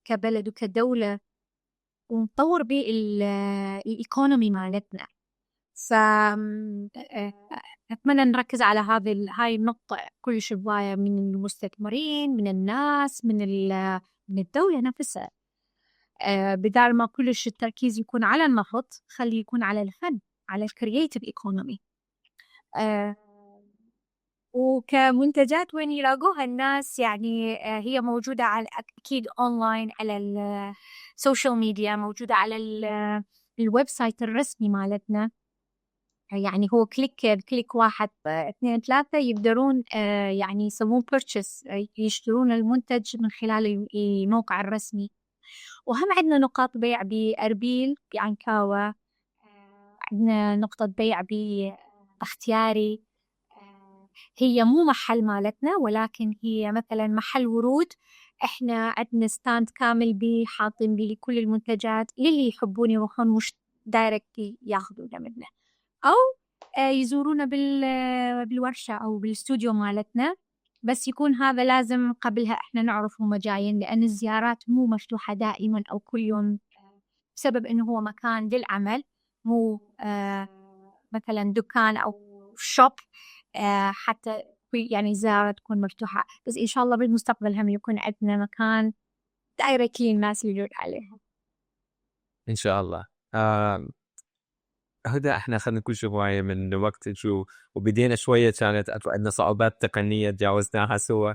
كبلد وكدولة ونطور بيه الايكونومي مالتنا. أتمنى نركز على هاي النقطة كلش هواية، من المستثمرين، من الناس، من الدولة نفسها. بدال ما كلش التركيز يكون على النفط، خلي يكون على الفن، على الكرياتيف ايكونومي. وكمنتجات وين يلاقوها الناس؟ يعني هي موجودة أكيد أونلاين، على السوشيال ميديا، موجودة على الويب سايت الرسمي مالتنا. يعني هو كليك واحد، 2 3 يقدرون يعني يسوون purchase، يشترون المنتج من خلال الموقع الرسمي. وهم عندنا نقاط بيع بأربيل، بعنكاوة، عندنا نقطة بيع باختياري. هي مو محل مالتنا، ولكن هي مثلا محل ورود. احنا عندنا ستاند كامل بيه، حاطين بيه كل المنتجات للي يحبون يروحون مش دايركت ياخذونه منه، أو يزورونا بالورشة أو بالاستوديو مالتنا. بس يكون هذا لازم قبلها إحنا نعرف هم جايين، لأن الزيارات مو مفتوحة دائما أو كل يوم، بسبب إنه هو مكان للعمل، مو مثلا دكان أو شوب حتى يعني الزيارة تكون مفتوحة. بس إن شاء الله بالمستقبل هم يكون عندنا مكان دايركتلي الناس يجون عليها إن شاء الله. هدى احنا أخذنا كل شوية من وقت وبدينا شوية، كانت عندنا صعوبات تقنية تجاوزناها سوا.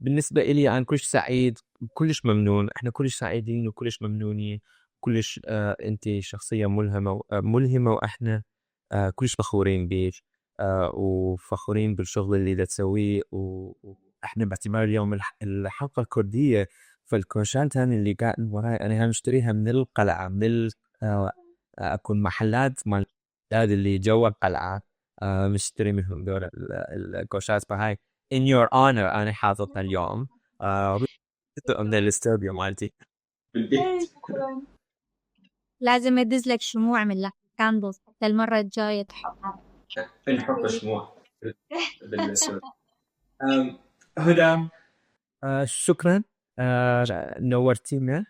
بالنسبة إلي أنا كلش سعيد، كلش ممنون، احنا كلش سعيدين وكلش ممنونين، كلش انت شخصية ملهمة، واحنا كلش فخورين بيك، وفخورين بالشغل اللي دا تسويه. واحنا باعتبار اليوم الحلقة كردية، فالكوشات هان اللي قاعد وراي أنا هنشتريها من القلعة، من أكون محلات مال اللي جوا القلعة، مشتري منهم دول الكوشات. فهاي in your honor أنا حاططها اليوم من الاستوديو مالتي بالبيت. لازم أدز لك شموع من الكاندلز حتى المرة الجاية تحطها. نحط شموع بالسود. هدى شكرا، نورتينا،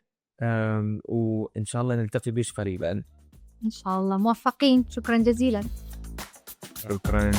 وإن شاء الله نلتقي بيش قريبا. إن شاء الله موفقين. شكرا جزيلا. شكرا.